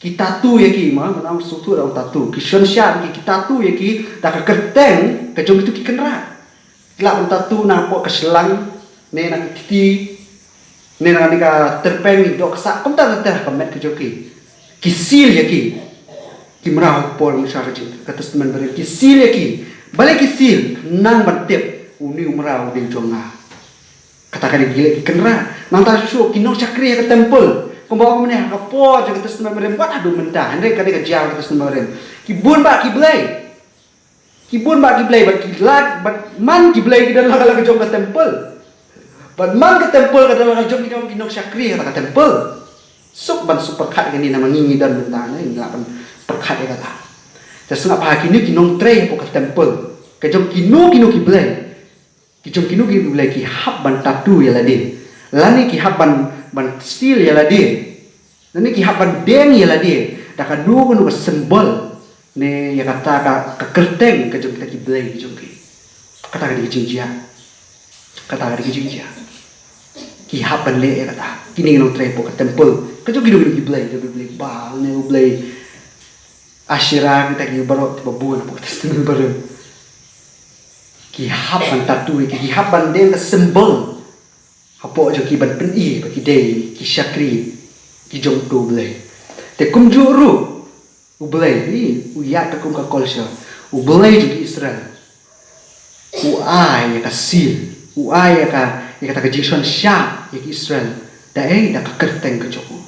Ki tattoo ïa ki, ma, ma nang sngewthuh da ong tattoo. Ki shon shap ïa ki, ki tattoo ïa ki da ka kyrteng ka jong kito ki kynrad. Ki lah ban tattoo na ka shlang, ne na ki kti, ne na kane ka tyrpeng, dohksah, kumta ter ter ha ka met ka jong ki. Ki seal ïa ki. Ki mraw ha ka por mynshwa ka jing, ka Testament Barim. Ki seal ïa ki. Balei ki seal? Khnang ban tip une u mraw u dei u jong nga. Kata ka dei ki leh ki kynrad. Nangta shuh shuh ki nongshakri ha ka temple. Kumba ong mynne ha ka por jong ka Testament Barim, wat haduh mynta. Hynrei ka dei ka jia ka Testament Barim. Ki bun bah ki blei. Ki bun bah ki blei, bad ki lad, bad man ki blei ki don la ka, la ka jong ka temple. Bad man ka temple ka don la ka jong ki, jong ki nongshakri ha ka temple. Suk ban suk pyrkhat ïa kane namar ngi ngi don mynta ne, ngi lah ban pyrkhat ïa kata. Te sngap ha kine ki nongtrei hapoh ka temple. Ka jong kino kino ki blei. Ki jong kino kino ki blei ki hap ban tattoo ïa lade. Lane ki hap ban, ban seal ïa lade. Lane ki hap ban deng ïa lade da kano kano ka symbol ne ïa kata ka, ka kyrteng ka jong kita ki blei ki jong ki. Kata ka dei ka jingjia. Kata ka dei ka jingjia. Ki hap ban leh ïa kata. Kine ki nongtrei hapoh ka temple. Ka jong kino kino ki blei, ka blei Baal ne u blei Asherah, kita ki baroh kiba bun hapoh ka Testament Barim. Ki hap ban tattoo ïa ki, ki hap ban deng ka symbol hapoh jong ki ban pyni ba ki dei ki shakri ki jong uto u Blei. Te kumjuh ruh U Blei, hi, u ïaid katkum ka culture. U Blei jong ki Israel u ai ïa ka seal, u ai ïa ka, ïa kata ka jingshon shap ïa ki Israel. Da ei? Da ka kyrteng ka jong u.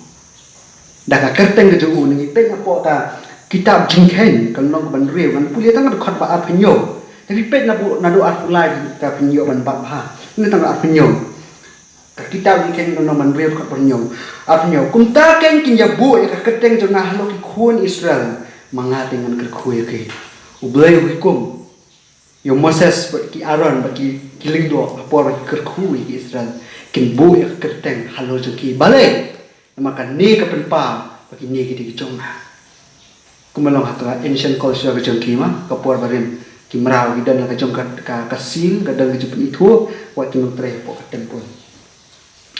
Da ka kyrteng ka jong u. Ngi peit napoh ka kitab Jingkheiñ ka lynnong kaba hynriew, ngan pule tang ka dkhot ba arphew hynñiew. Te phi peit napoh, naduh arphew lai ka pynïoh ban bat bha. Ngi tang arphew hynñiew. Ka kitab Jingkheiñ ka lynnong ba hynriew, dkhot ba hynñiew. Arphew hynñiew. Kumta kein kin ïa buh ïa ka kyrteng jong nga halor ki khun Israel, ma nga te ngan kyrkhu ïa ki. U Blei u hukum ïa u Moses bad ki Aaron bad ki, ki lyngdoh ha por ba ki kyrkhu ïa ki Israel, kin buh ïa ka kyrteng halor jong ki. Balei? Namar kane ka pynpaw ba kine ki dei ki jong nga. Kumba long ha ka ancient culture ka jong ki, ma, ka por barim, ki mraw ki don la ka jong ka, ka, ka seal, ka don ka jingpynithuh, wat ki nongtrei hapoh ka temple.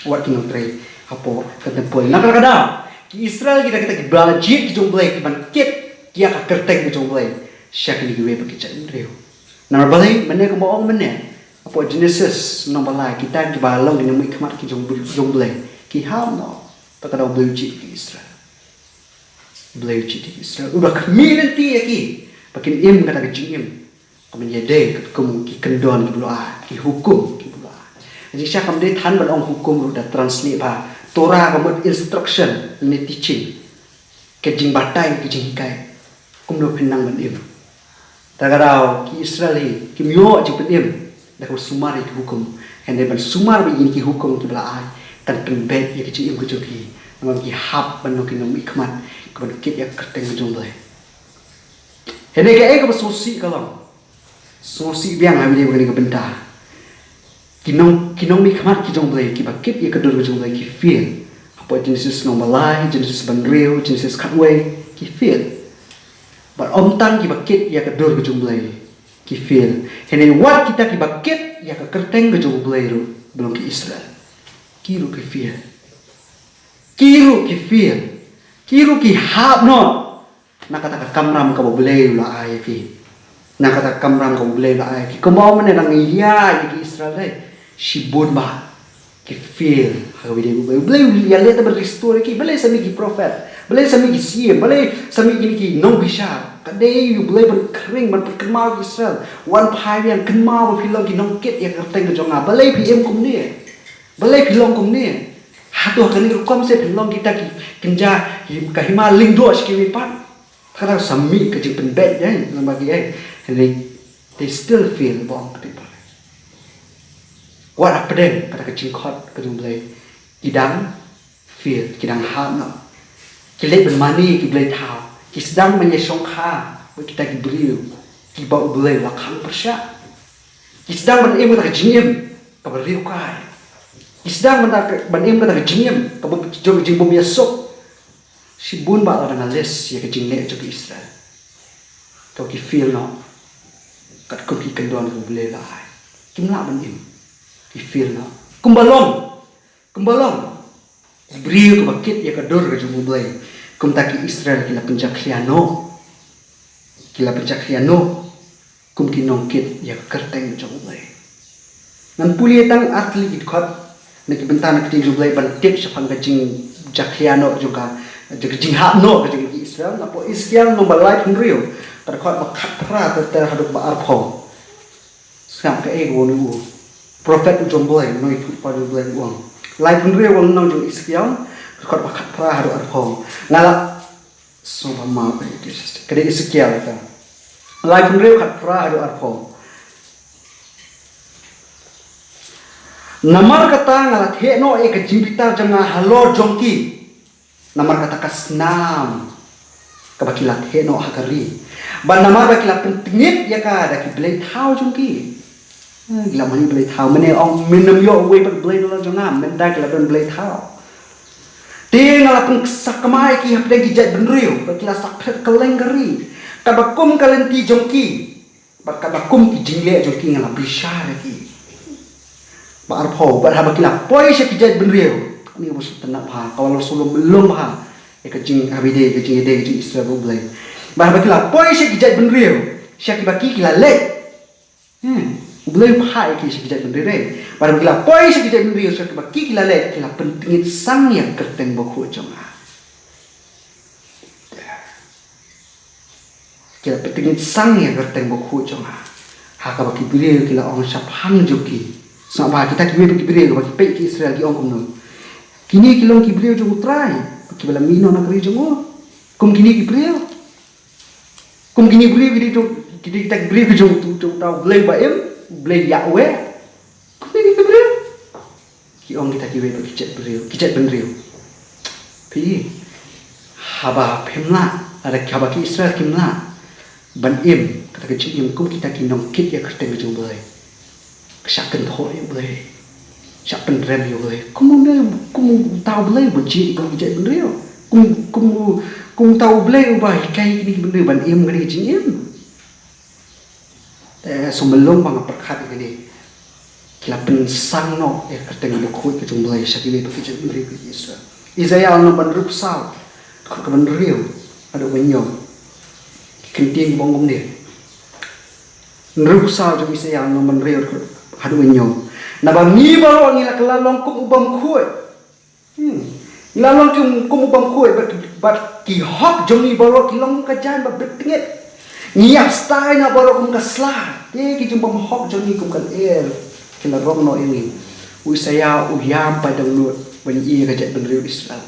Wat ki nongtrei hapoh ka temple. Na kata ka daw, ki Israel kita, kita kiba la jied ki jong U Blei, ki ban kit ïa ka kyrteng ka jong U Blei sha kine kiwei pat ki jaitbynriew. Namar balei? Mynne kumba ong mynne hapoh Genesis lynnong ba lai, kita kiba long ki nongmihkhmat ki jong, jong U Blei, ki ham noh. Te ka daw U Blei u jied ïa ki Israel. U Blei u jied ïa ki Israel, u da khmih lynti ïa ki ba kin im kata ka jingim kaban ïadei katkum ki kyndon kiba u la ai, ki hukum kiba u la ai. Ka jingshisha kam dei than ban ong hukum ruh, da translate ba Torah ka mut instruction ne teaching, ka jingbatai, ka jinghikai kumno phin nang ban im. Te ka daw ki Israel hi kim ïoh jingpynim da kaba sumar ïa ki hukum. Hynrei ban sumar beit ïa ki hukum kiba la ai kan pynbeit ïa ka jingim ka jong ki. Namar ki hap ban long ki nongmihkhmat kiban kit ïa ka kyrteng ka jong U Blei. Hynrei kaei kaba sngewsih ka long, sngewsih biang ha kane ka bynta. Ki nong, ki nongmihkhmat ki jong U Blei kiba kit ïa ka dur ka jong U Blei ki fail. Hapoh Genesis lynnong ba lai, Genesis ba hynriew, Genesis khatwei, ki fail. Bad ym tang kiba kit ïa ka dur ka jong U Blei ki fail, hynrei wat kita kiba kit ïa ka kyrteng ka jong U Blei ruh, ba long ki Israel, ki ruh ki fail. Ki ruh ki fail. Ki ruh ki hap noh na kata ka kamram kaba U Blei u la ai ïa ki. Na kata ka kamram kaba U Blei u la ai ïa ki. Kumba ong mynne, dang ïa, ïa ki Israel dei shibun bah ki fail ha kaba ïadei bad U Blei. U Blei u ïaleh te ban restore ïa ki. Balei? Sa mih ki prophet. Balei? Sa mih ki siem. Balei? Sa mih kine ki nongbishar. Ka dei ïa U Blei ban khring, ban pynkynmaw ïa Israel. Wan phai biang, kynmaw ba phi long ki nongkit ïa ka kyrteng ka jong nga. Balei phi im kumne? Balei phi long kumne? Hato ha kane ka rukom se phi long kita ki kynja, ka hima lyngdoh sha kiwei pat. Tang da sa mih ka jingpynbeit ïa, namar ba ki, eh, they still feel ba ong ka dei ba. Wat hapdeng kata ka jingkhot ka jong U Blei, ki dang feel, ki dang hap noh. Ki leit ban mane ki blei thaw. Ki sdang ban ïashongkha bad kita ki briew kiba U Blei u la khang pyrshah. Ki sdang ban im kata ka jingim kaba riewkai. Ki sdang ban, ban im kata ka jingim kaba jong ka jingbym ïasuk. Shibun bah lada nga list ïa ka jingleh jong ki Israel, to ki feel noh katkum ki kyndon ka U Blei la ai. Kim lah ban im. Ki feel noh. Kumba long, kumba long ki briew kiba kit ïa ka dur ka jong U Blei, kumta ki Israel ki la pynjakhlia noh. Ki la pynjakhlia noh kum ki nongkit ïa ka kyrteng jong U Blei. Ngan pule tang ar tylli ki dkhot na ki bynta na ka ktien jong U Blei ban tip shaphang ka jingjakhlia noh jong ka, jong ka jinghap noh ka jong ki Israel. Napoh Esekiel lynnong ba laiphew hynriew, ka dkhot ba khatphra ter ter haduh ba arphew. Sngap kaei kaba u prophet u jong U Blei, u nongïathuhlypa jong U Blei u ong. Laiphew hynriew lynnong jong Esekiel, ka dkhot ba khatphra haduh arphew. Nga la Sngewbha map ïa ki, ka dei Esekiel kata. Laiphew hynriew, khatphra haduh arphew. Namar kata nga la theh noh ïa ka jingbitar jong nga halor jong ki. Namar kata ka snam kaba ki la theh noh ha ka ri, bad namar ba ki la pyntngit ïa ka da ki blei thaw jong ki. Hmm, ki la mane blei thaw, mynne ong, men ym ïoh uwei pat blei na la jong nga, mynta ki la don blei thaw. Te nga la pynsakma ïa ki hapdeng ki jaitbynriew, bad ki la sakphriang kylleng ka ri. Katba kum ka lynti jong ki, bad katba kum ki jingleh jong ki nga la bishar ïa ki. Ba arphew, bad haba ki la poi sha ki jaitbynriew, kane kaba sngewtynnat bha, kaba la sngewlong bha ïa ka jing, haba ïadei, ka jingïadei ka jong Israel bad U Blei. Bad haba ki la poi sha ki jaitbynriew, sha kiba ki ki la leit. Hmm. U Blei u phah ïa ki sha ki jaitbynriew. Bad haba ki la poi sha ki jaitbynriew, sha kiba ki ki la leit, ki la pyntngit sang ïa ka kyrteng bakhuid jong nga. Ki la pyntngit sang ïa ka kyrteng bakhuid jong nga. Ha kaba ki briew ki la ong shaphang jong ki. Sngap bha, kita kiwei pat ki briew kiba ki peit ki Israel ki ong kumno. Kine ki long ki briew jong U Trai, kiba la mih noh na ka ri jong u. Kum kine ki briew. Kum kine briew ki dei jong, ki dei kita ki briew ki jong uto, uto uta u blei ba im, u blei Yahweh. Kum kine ki briew. Ki ong kita kiwei pat ki jaitbynriew, ki jaitbynriew. Phi, haba phim lah, lada haba ki Israel kim lah ban im kata ka jingim kum kita ki nongkit ïa ka kyrteng ka jong U Blei, ka shah kynthoh ïa U Blei, shah pynrem ïa U Blei. Kum u, kum uta u Blei uba jied ïa ki jaitbynriew. Kum, kum u, kum uta u Blei uba hikai ïa kine ki bynriew ban im kane ka jingim. Te sngewbha long ba nga pyrkhat ïa kane. Ki la pynsang noh ïa ka kyrteng bakhuid ka jong U Blei sha kiwei pat ki jaitbynriew ki Israel. Isaiah lynnong ba hynriewphew saw, dkhot kaba hynriew haduh ba hynñiew. Ki kyntien kiba ong kumne. Hynriewphew saw jong Isaiah lynnong ba hynriew haduh ba hynñiew. Naba ngi baroh ngi la kylla long kum u bymkhuid. Hmm. Ngi la long kum, kum u bymkhuid, bad, bad ki hok jong ngi baroh ki long kum ka jaiñ ba bit tngit. Ngi ïap stai noh baroh kum ka sla. Te ki jingbymhok jong ngi kum ka lyer ki la rong noh ïa ngi. U Isaiah u ïam paid dohnud ban ïohi ïa ka jaitbynriew Israel.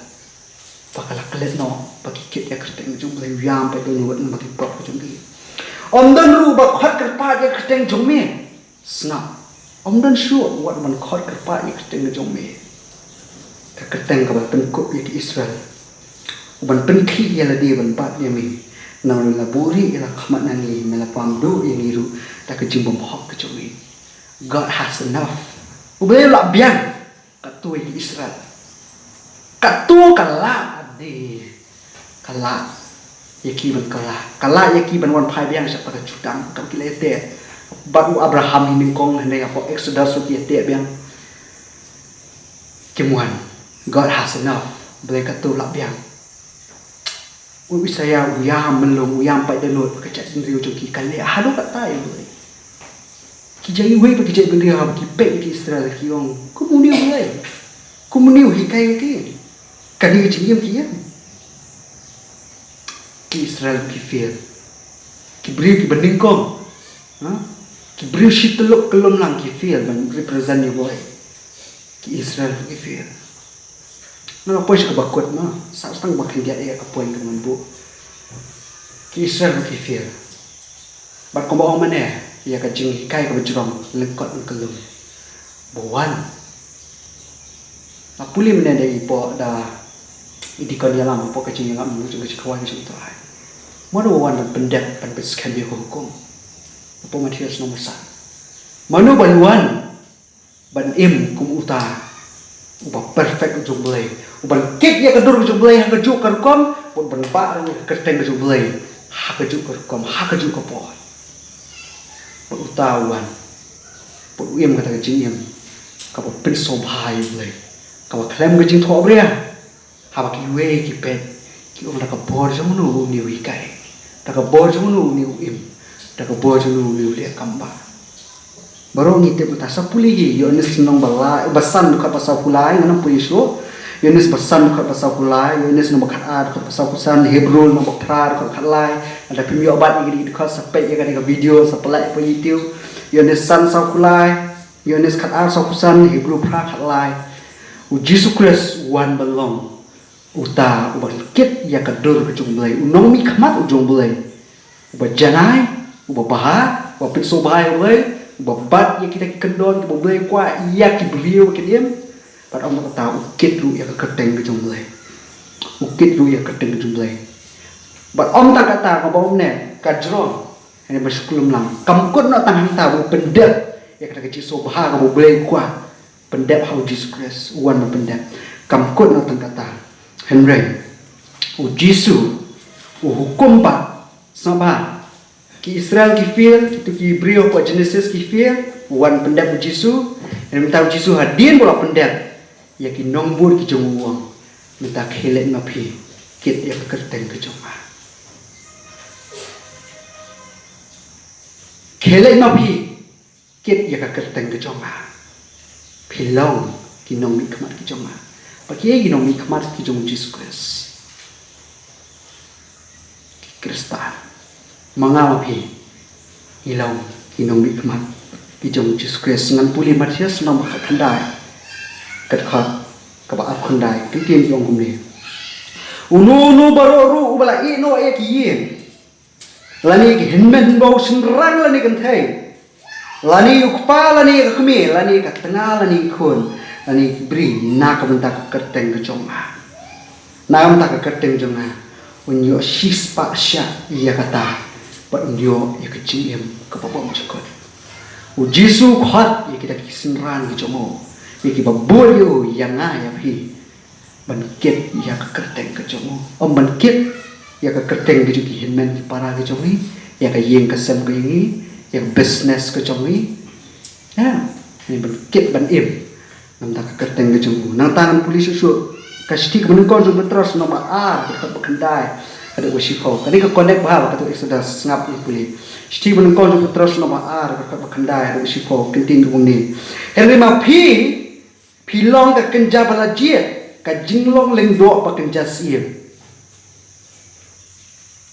Ba ka la klet noh, ba ki kit ïa ka kyrteng jong U Blei, u ïam paid dohnud namar ki pop ka jong ki. Ym don ruh uba khot kyrpad ïa ka kyrteng jong me. Sngap. Ym don shuh wat ban khot kyrpad ïa ka kyrteng ka jong me. Ka kyrteng kaba la pynkup ïa ki Israel. Uban pynkhih ïa lade ban bat ïa me. Namar me la buhrieh ïa la khmat na ngi, me la pam duh ïa ngi ruh da ka jingbymhok ka jong me. God has enough. U Blei u lah biang. Katto ïa ki Israel. Katto ka lah, ade. Ka lah ïa ki ban kylla. Ka lah ïa ki ban wan phai biang sha kata ka jutang kaba ki la ïateh. Bad u Abraham hi nyngkong, hynrei hapoh Exodus ruh ki ïateh biang. Kim wan. God has enough. Blei katto lah biang. U Isaiah u ïam mlung, u ïam paid dohnud, ba ka jaitbynriew jong ki ka leh haduh katta ïa U Blei. Ki jait, iwei pa ki jaitbynriew haba ki peit ïa ki Israel ki ong, kum une U Blei, kum une u hikai ïa ki. Kane ka jingim ki ïam. Ki Israel ki fail. Ki briew kiba nyngkong, ha? Ki briew shi tyllup kyllum lang ki fail ban represent ïa U Blei. Ki Israel ki fail. Nga la poi sha kaba kut, ma, sa tang ba khyndiat ïa ka point kaba ngan buh. Ki Israel ki fail. Bad kumba ong mynne, ïa ka jinghikai kaba jrong lyngkot lyngkylum. Ba wan. Nga pule mynne da i pok da i dikon ïalam hapoh ka jingïalam jong ka jingkhawai ka jong U Trai. Mano ba wan ban pyndep, ban pynskhem ïa ka hukum. Hapoh Mathaios lynnong ba san. Mano ban wan ban im kum uta uba perfect u jong U Blei, uban kit ïa ka dur ka jong U Blei ha kajuh ka rukom, bad uban bah ruh ïa ka kyrteng ka jong U Blei ha kajuh ka rukom, ha kajuh ka por. Bad uta u wan, bad u im kata ka jingim kaba pynsngewbha ïa U Blei, kaba khlem ka jingthohbria. Haba kiwei ki peit, ki ong, da ka bor jong uno une u hikai? Da ka bor jong uno une u im? Da ka bor jong uno une u leh kam bah? Baroh ngi tip mynta, sa pule hi Ïoannis lynnong ba lai, ba san dkhot ba sawphew lai, ngan ym pule shuh. Ïoannis ba san dkhot ba sawphew lai, Ïoannis lynnong ba khatar dkhot ba sawphew san, Hebru lynnong ba phra dkhot khatlai. Lada phim ïoh bat ïa kine ki dkhot, sa peit ïa kane ka video, sa pynlait hapoh YouTube. Ïoannis san sawphew lai, Ïoannis khatar sawphew san, Hebru phra khatlai. U Jisu Khrist u wan ban long uta uban kit ïa ka dur ka jong U Blei, u nongmihkhmat u jong U Blei, uba janai, uba bha, uba pynsngewbha ïa U Blei, uba bat ïa kita ki kyndon kiba U Blei u kwah ïa ki briew ba kin im. Bad ym tang kata, u kit ruh ïa ka kyrteng ka jong U Blei. U kit ruh ïa ka kyrteng ka jong U Blei. Bad ym tang kata, kaba ym ne ka jrong, hynrei ba shu kyllum lang. Kam kut noh tang hangta ba u pyndep ïa kata ka jingsngewbha kaba U Blei u kwah. Pyndep ha U Jisu Khrist, u wan ban pyndep. Kam kut noh tang kata, hynrei U Jisu u hukum pat, sngap bha, ki Israel ki fail, kito ki briew hapoh Genesis ki fail, u wan pyndep U Jisu. Hynrei mynta U Jisu hadien ba u la pyndep ïa ki nongbud ki jong u, u ong, mynta khie leit ma phi, kit ïa ka kyrteng ka jong nga. Khie leit ma phi, kit ïa ka kyrteng ka jong nga. Phi long ki nongmihkhmat ki jong nga. Bad kiei ki nongmihkhmat ki jong U Jisu Khrist? Ki Khristan. Ma nga ma phi, ngi long ki nongmihkhmat ki jong U Jisu Khrist. Ngan pule Mathaios lynnong ba khatkhyndai, ka dkhot kaba arphew khyndai, ka ktien ka ong kumne: Uno uno baroh ruh uba la ïeh noh ïa ki ïing, lane ki hynmen hynbew, shynrang lane kynthei, lane u kpa lane ka kmie, lane ka tnga lane ka khun, lane ki briew na ka bynta ka kyrteng ka jong nga, na ka bynta ka kyrteng jong nga, un ïoh shispah shah ïa kata, bad un ïoh ïa ka jingim kaba bymjukut. U Jisu u khot ïa kita ki synran ki jong u, ïa kiba bud ïa u, ïa nga ïa phi, ban kit ïa ka kyrteng ka jong u. Ym ban kit ïa ka kyrteng ka jong ki hynmen ki para ka jong ngi, ïa ka ïing ka sem ka jong ngi, ïa ka business ka jong ngi. Ïa, ngi ban kit ban im na ka bynta ka kyrteng ka jong u. Nangta ngan pule shuh shuh ka shithi kaba nyngkong jong u Petros lynnong ba ar, ka dkhot ba khyndai haduh ba shiphew. Kane ka connect bha bad kato Exodus, sngap ngi pule. Shithi kaba nyngkong jong u Petros lynnong ba ar, ka dkhot ba khyndai haduh ba shiphew, ka ktien ka ong kumne: Hynrei ma phi, phi long ka kynja ba la jied, ka jinglong lyngdoh ba kynja syiem.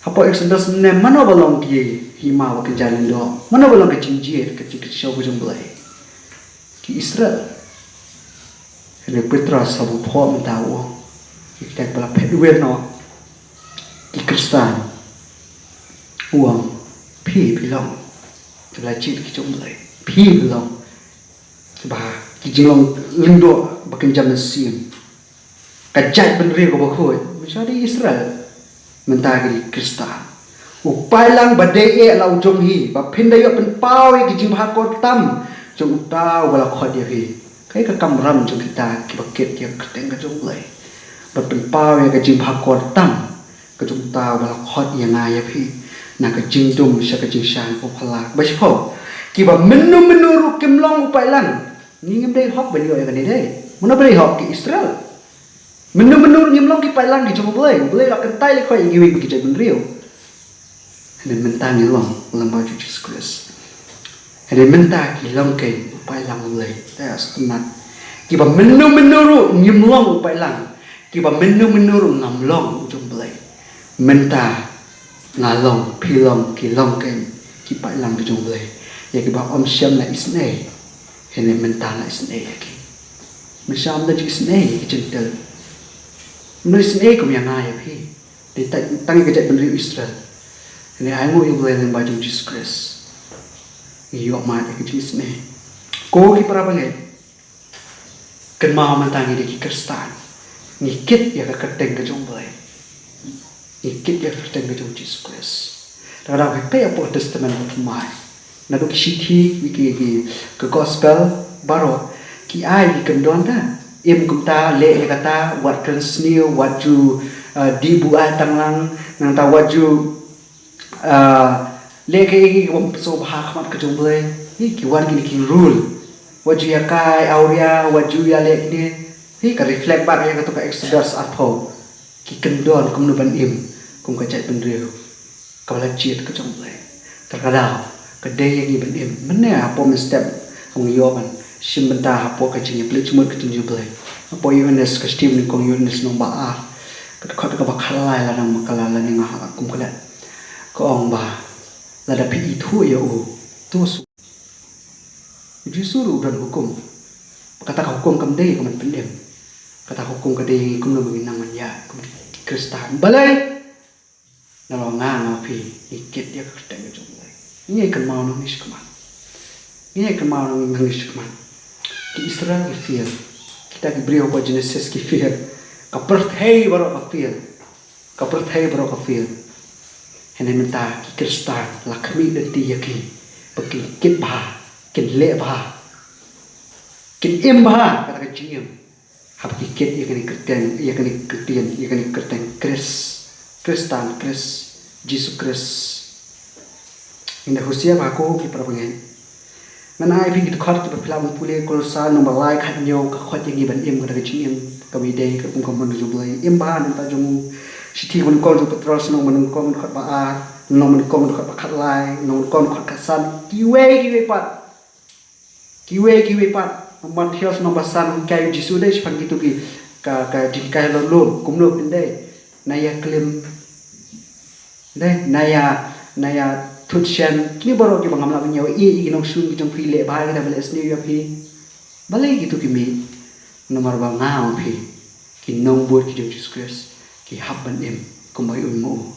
Hapoh Exodus mynne, mano ba long ki hima ba kynja lyngdoh? Mano ba long ka jingjied, ka jingkyrshan ka jong U Blei? Ki Israel. Hynrei u Petros haba u pynpaw mynta u ong ïa kita kiba la phet wei noh, ki Khristan, u ong, phi, phi long kiba la jied ki jong U Blei. Phi, phi long kiba, ki jinglong lyngdoh ba kynja mynsiem, ka jaitbynriew kaba khuid. Mynshwa dei Israel, mynta ki dei Khristan. U paidlang ba dei eh la u jong hi, ba phin da ïoh pynpaw ïa ki jingbha kor tam jong uta uba la khot ïa phi. Kaei ka kamram jong kita kiba kit ïa ka kyrteng ka jong U Blei? Ban pynpaw ïa ka jingbha kor tam ka jong uta uba la khot ïa nga ïa phi na ka jingdum sha ka jingshai kaba phylla. Ba shiphew, kiba mynno mynno ruh kim long u paidlang. Ngi ngim dei hok ban ïoh ïa kane, dei? Mano ba dei hok? Ki Israel. Mynno mynno ruh ngim long ki paidlang ki jong U Blei. U Blei u la kyntait lehkhoit ïa kiwei ki jaitbynriew. Hynrei mynta ngi long lyngba U Jisu Khrist. Hynrei mynta ki long keiñ u paidlang U Blei. Te sngewtynnat, kiba mynno mynno ruh ngim long u paidlang, kiba mynno mynno ruh ngam long u jong U Blei. Mynta Nga long, phi long, ki long kein ki paidlang ki jong U Blei. Ïa kiba ym shym la isynei, hynrei mynta la isynei ïa ki. Mynshuwa ym don jingisynei ïa ki jingtip. Ym don isynei kum ïa nga ïa phi. Dei tang ïa ka jaitbynriew Israel. Hynrei ainguh ïa U Blei lyngba jong U Jisu Khrist, ngi ïoh mad ïa ka jingisynei. Ko ki para bangeit, kynmaw mynta ngi dei ki Khristan. Ngi kit ïa ka kyrteng ka jong U Blei. Ngi kit ïa ka kyrteng ka jong U Jisu Khrist. Lada phi peit hapoh Testament Bathymmai, naduh ki shithi, ki, ki, ki, ka Gospel baroh, ki ai ki kyndon, da im kumta, leh ïa kata, wat kren sniew, wat ju, uh, dih buaid tang lang, nangta wat ju, uh, leh kaei kaei kaba ym pynshong bha ha khmat ka jong U Blei. Hi, ki wan kine ki rule. Wat ju ïakai awria, wat ju ïaleh kine. Hi, ka reflect back ïa kato ka Exodus arphew. Ki kyndon kumno ban im kum ka jaitbynriew kaba la jied ka jong U Blei. Te ka daw ka dei ïa ngi ban im. Mynne hapoh mynstep, ngi ïoh ban shim bynta hapoh ka jingïapynleit jingmut ka jong U Blei. Hapoh Ïoannis, ka shithi nyngkong Ïoannis lynnong ba ar, ka dkhot kaba khatlai, la dang ma ka la, la ne nga ha kum klet. Ka ong ba lada phi ithuh ïa u, to shu. U Jisu ruh u don hukum. Kata ka hukum kam dei ïa ka ban pynim. Kata ka hukum ka dei ïa ngi kumno ba ngin nang ban ïaid kum ki Khristan. Balei? Namar nga, nga ma phi ngi kit ïa ka kyrteng ka jong U Blei. Ngi ïai kynmaw nangne shakhmat. Ngi ïai kynmaw nangne shakhmat. Ki Israel ki fail. Kita ki briew hapoh Genesis ki fail. Ka pyrthei baroh ka fail. Ka pyrthei baroh ka fail. Hynrei mynta ki Khristan la khmih lynti ïa ki ba kin kit bha, kin leh bha, kin im bha kata ka jingim. Haba ki kit ïa kane ka kyrteng, ïa kane ka ktien, ïa kane ka kyrteng Khrist, Khristan, Khrist, Jisu Khrist. Ngi da husiar bha ko ki para bangeit. Ngan ai phi ki dkhot kiba phi lah ban pule, Kolosai lynnong ba lai, khathynñiew, ka khot ïa ngi ban im kata ka jingim kaba ïadei katkum ka mon ka jong U Blei. Im bha na ka bynta jong u. Shithi ba nyngkong jong u Petros lynnong ba nyngkong, dkhot ba ar, lynnong ba nyngkong, dkhot ba khatlai, lynnong ba nyngkong, dkhot khatsan. Kiwei kiwei pat. Kiwei kiwei pat. Mathaios lynnong ba san, ong ïa u Jisu, dei shaphang kito ki, ka, ka jinghikai halor lum, kumno phin dei? Na ïa klim, dei, na ïa, na ïa thut shen, kine baroh kiba ngam lah ban ïohi ïa ki nongshun ki jong phi, leh bha ïa kita ba leh sniew ïa phi. Balei kito ki mih? Namar ba nga ma phi ki nongbud ki jong U Jisu Khrist, ki hap ban im kumba ïohi ma u.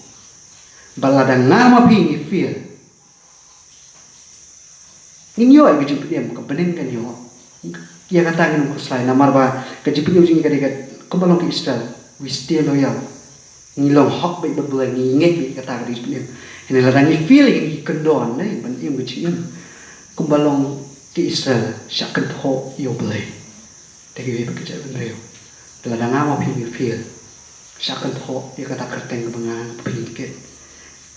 Bad lada nga ma phi ngi fail, ngin ïoh ïa ka jingpynim, ka bneng kan ïoh. Ïa kata ngin ym khuslai, namar ba ka jingpynim jong ngi ka dei ka, kumba long ki Israel, we stay loyal. Ngi long hok beit bad U Blei, ngi ngeit beit kata ka jingpynim. Hynrei lada ngi fail, ngi kyndon, ne, ban im ka jingim kumba long ki Israel, shah kynthoh ïa U Blei. Te kiwei pat ki jaitbynriew. Te lada nga ma phi ngi fail, shah kynthoh ïa kata ka kyrteng kaba nga ma phi ngi kit.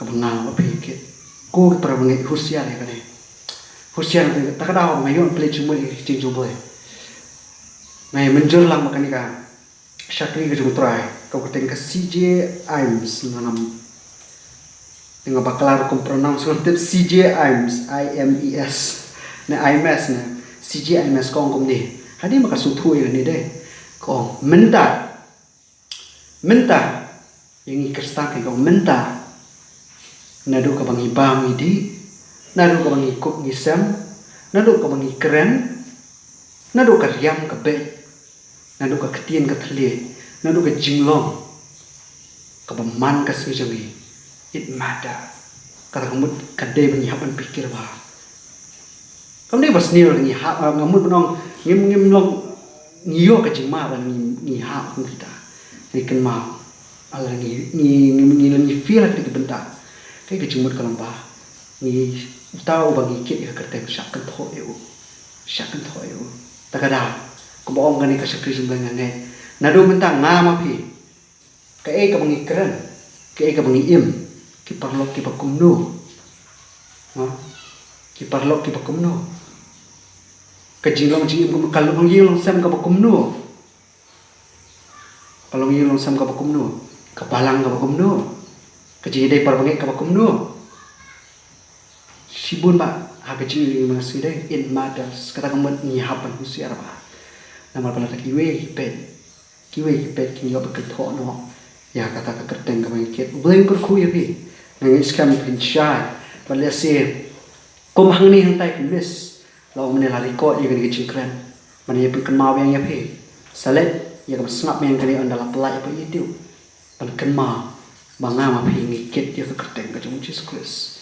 Kaba nga ma phi ngi kit. Ko ki para bangeit, husiar ïa kane. Husiar ïa kane. Ta ka daw nga ïoh pynleit jingmut ïa ka ktien jong U Blei. Nga ïa mynjur lang ba kane ka shakri ka jong U Trai, ka kyrteng ka C J Imes, nga ngam, nga bakla rukom pronounce, ngam tip. C J Imes, I M E S, ne Imes, ne C J Imes, ka ong kumne. Hadien ba ka sngewthuh ïa kane de, ka ong, mynta, mynta, ïa ngi Khristan, ka ong mynta, naduh kaba ngi bam ngi dih, naduh kaba ngi kup ngi sem, naduh kaba ngi kren, naduh ka riam ka beit, naduh ka ktien ka thylliej, naduh ka jinglong kaba man ka sngi jong ngi, it matter. Kata ka mut ka dei ba ngi hap ban pyrkhat bha. Kam dei ba sniew ngi hap, ah, nga mut ban ong, ngim, ngim long, ngi ïoh ka jingma ba ngi, ngi hap kum kita. Ngi kynmaw, lada ngi, ngi, ngi, ngi, ngi fail ha kita ki bynta, ka, ka jingmut ka long ba ngi, uta uba ngi kit ïa ka kyrteng, shah kynthoh ïa u. Shah kynthoh ïa u. Ta ka daw, kumba ong kane ka shakri jong U Blei, nga ngeit, naduh mynta nga ma phi, kaei kaba ngi kren, kaei kaba ngi im, ki paralok kiba kumno? Ha? Ki paralok kiba kumno? Ka jinglong jingim kumno? Ka longïing longsem kaba kumno? Ka longïing longsem kaba kumno? Ka balang kaba kumno? Ka jingïadei para bangeit kaba kumno? Shibun ba ha ka jingïadei mynta ka sngi de, it matters. Kata ka mut ngi hap ban husiar bha. Namar ba lada kiwei ki peit, kiwei ki peit kin ïoh ban kynthoh noh ïa kata ka kyrteng kaba ngi kit. U Blei un kyrkhu ïa phi. Nga ngeit skhem phin shai. Bad lehse kum hangne hangtai ka miss, la ong mynne la record ïa kane ka jingkren ban ïa pynkynmaw biang ïa phi. Sa leit ïa ka ban sngap biang kane ynda la pynlait ïa ka YouTube ban kynmaw ba nga ma phi ngi kit ïa ka kyrteng ka jong u Jisu Khrist.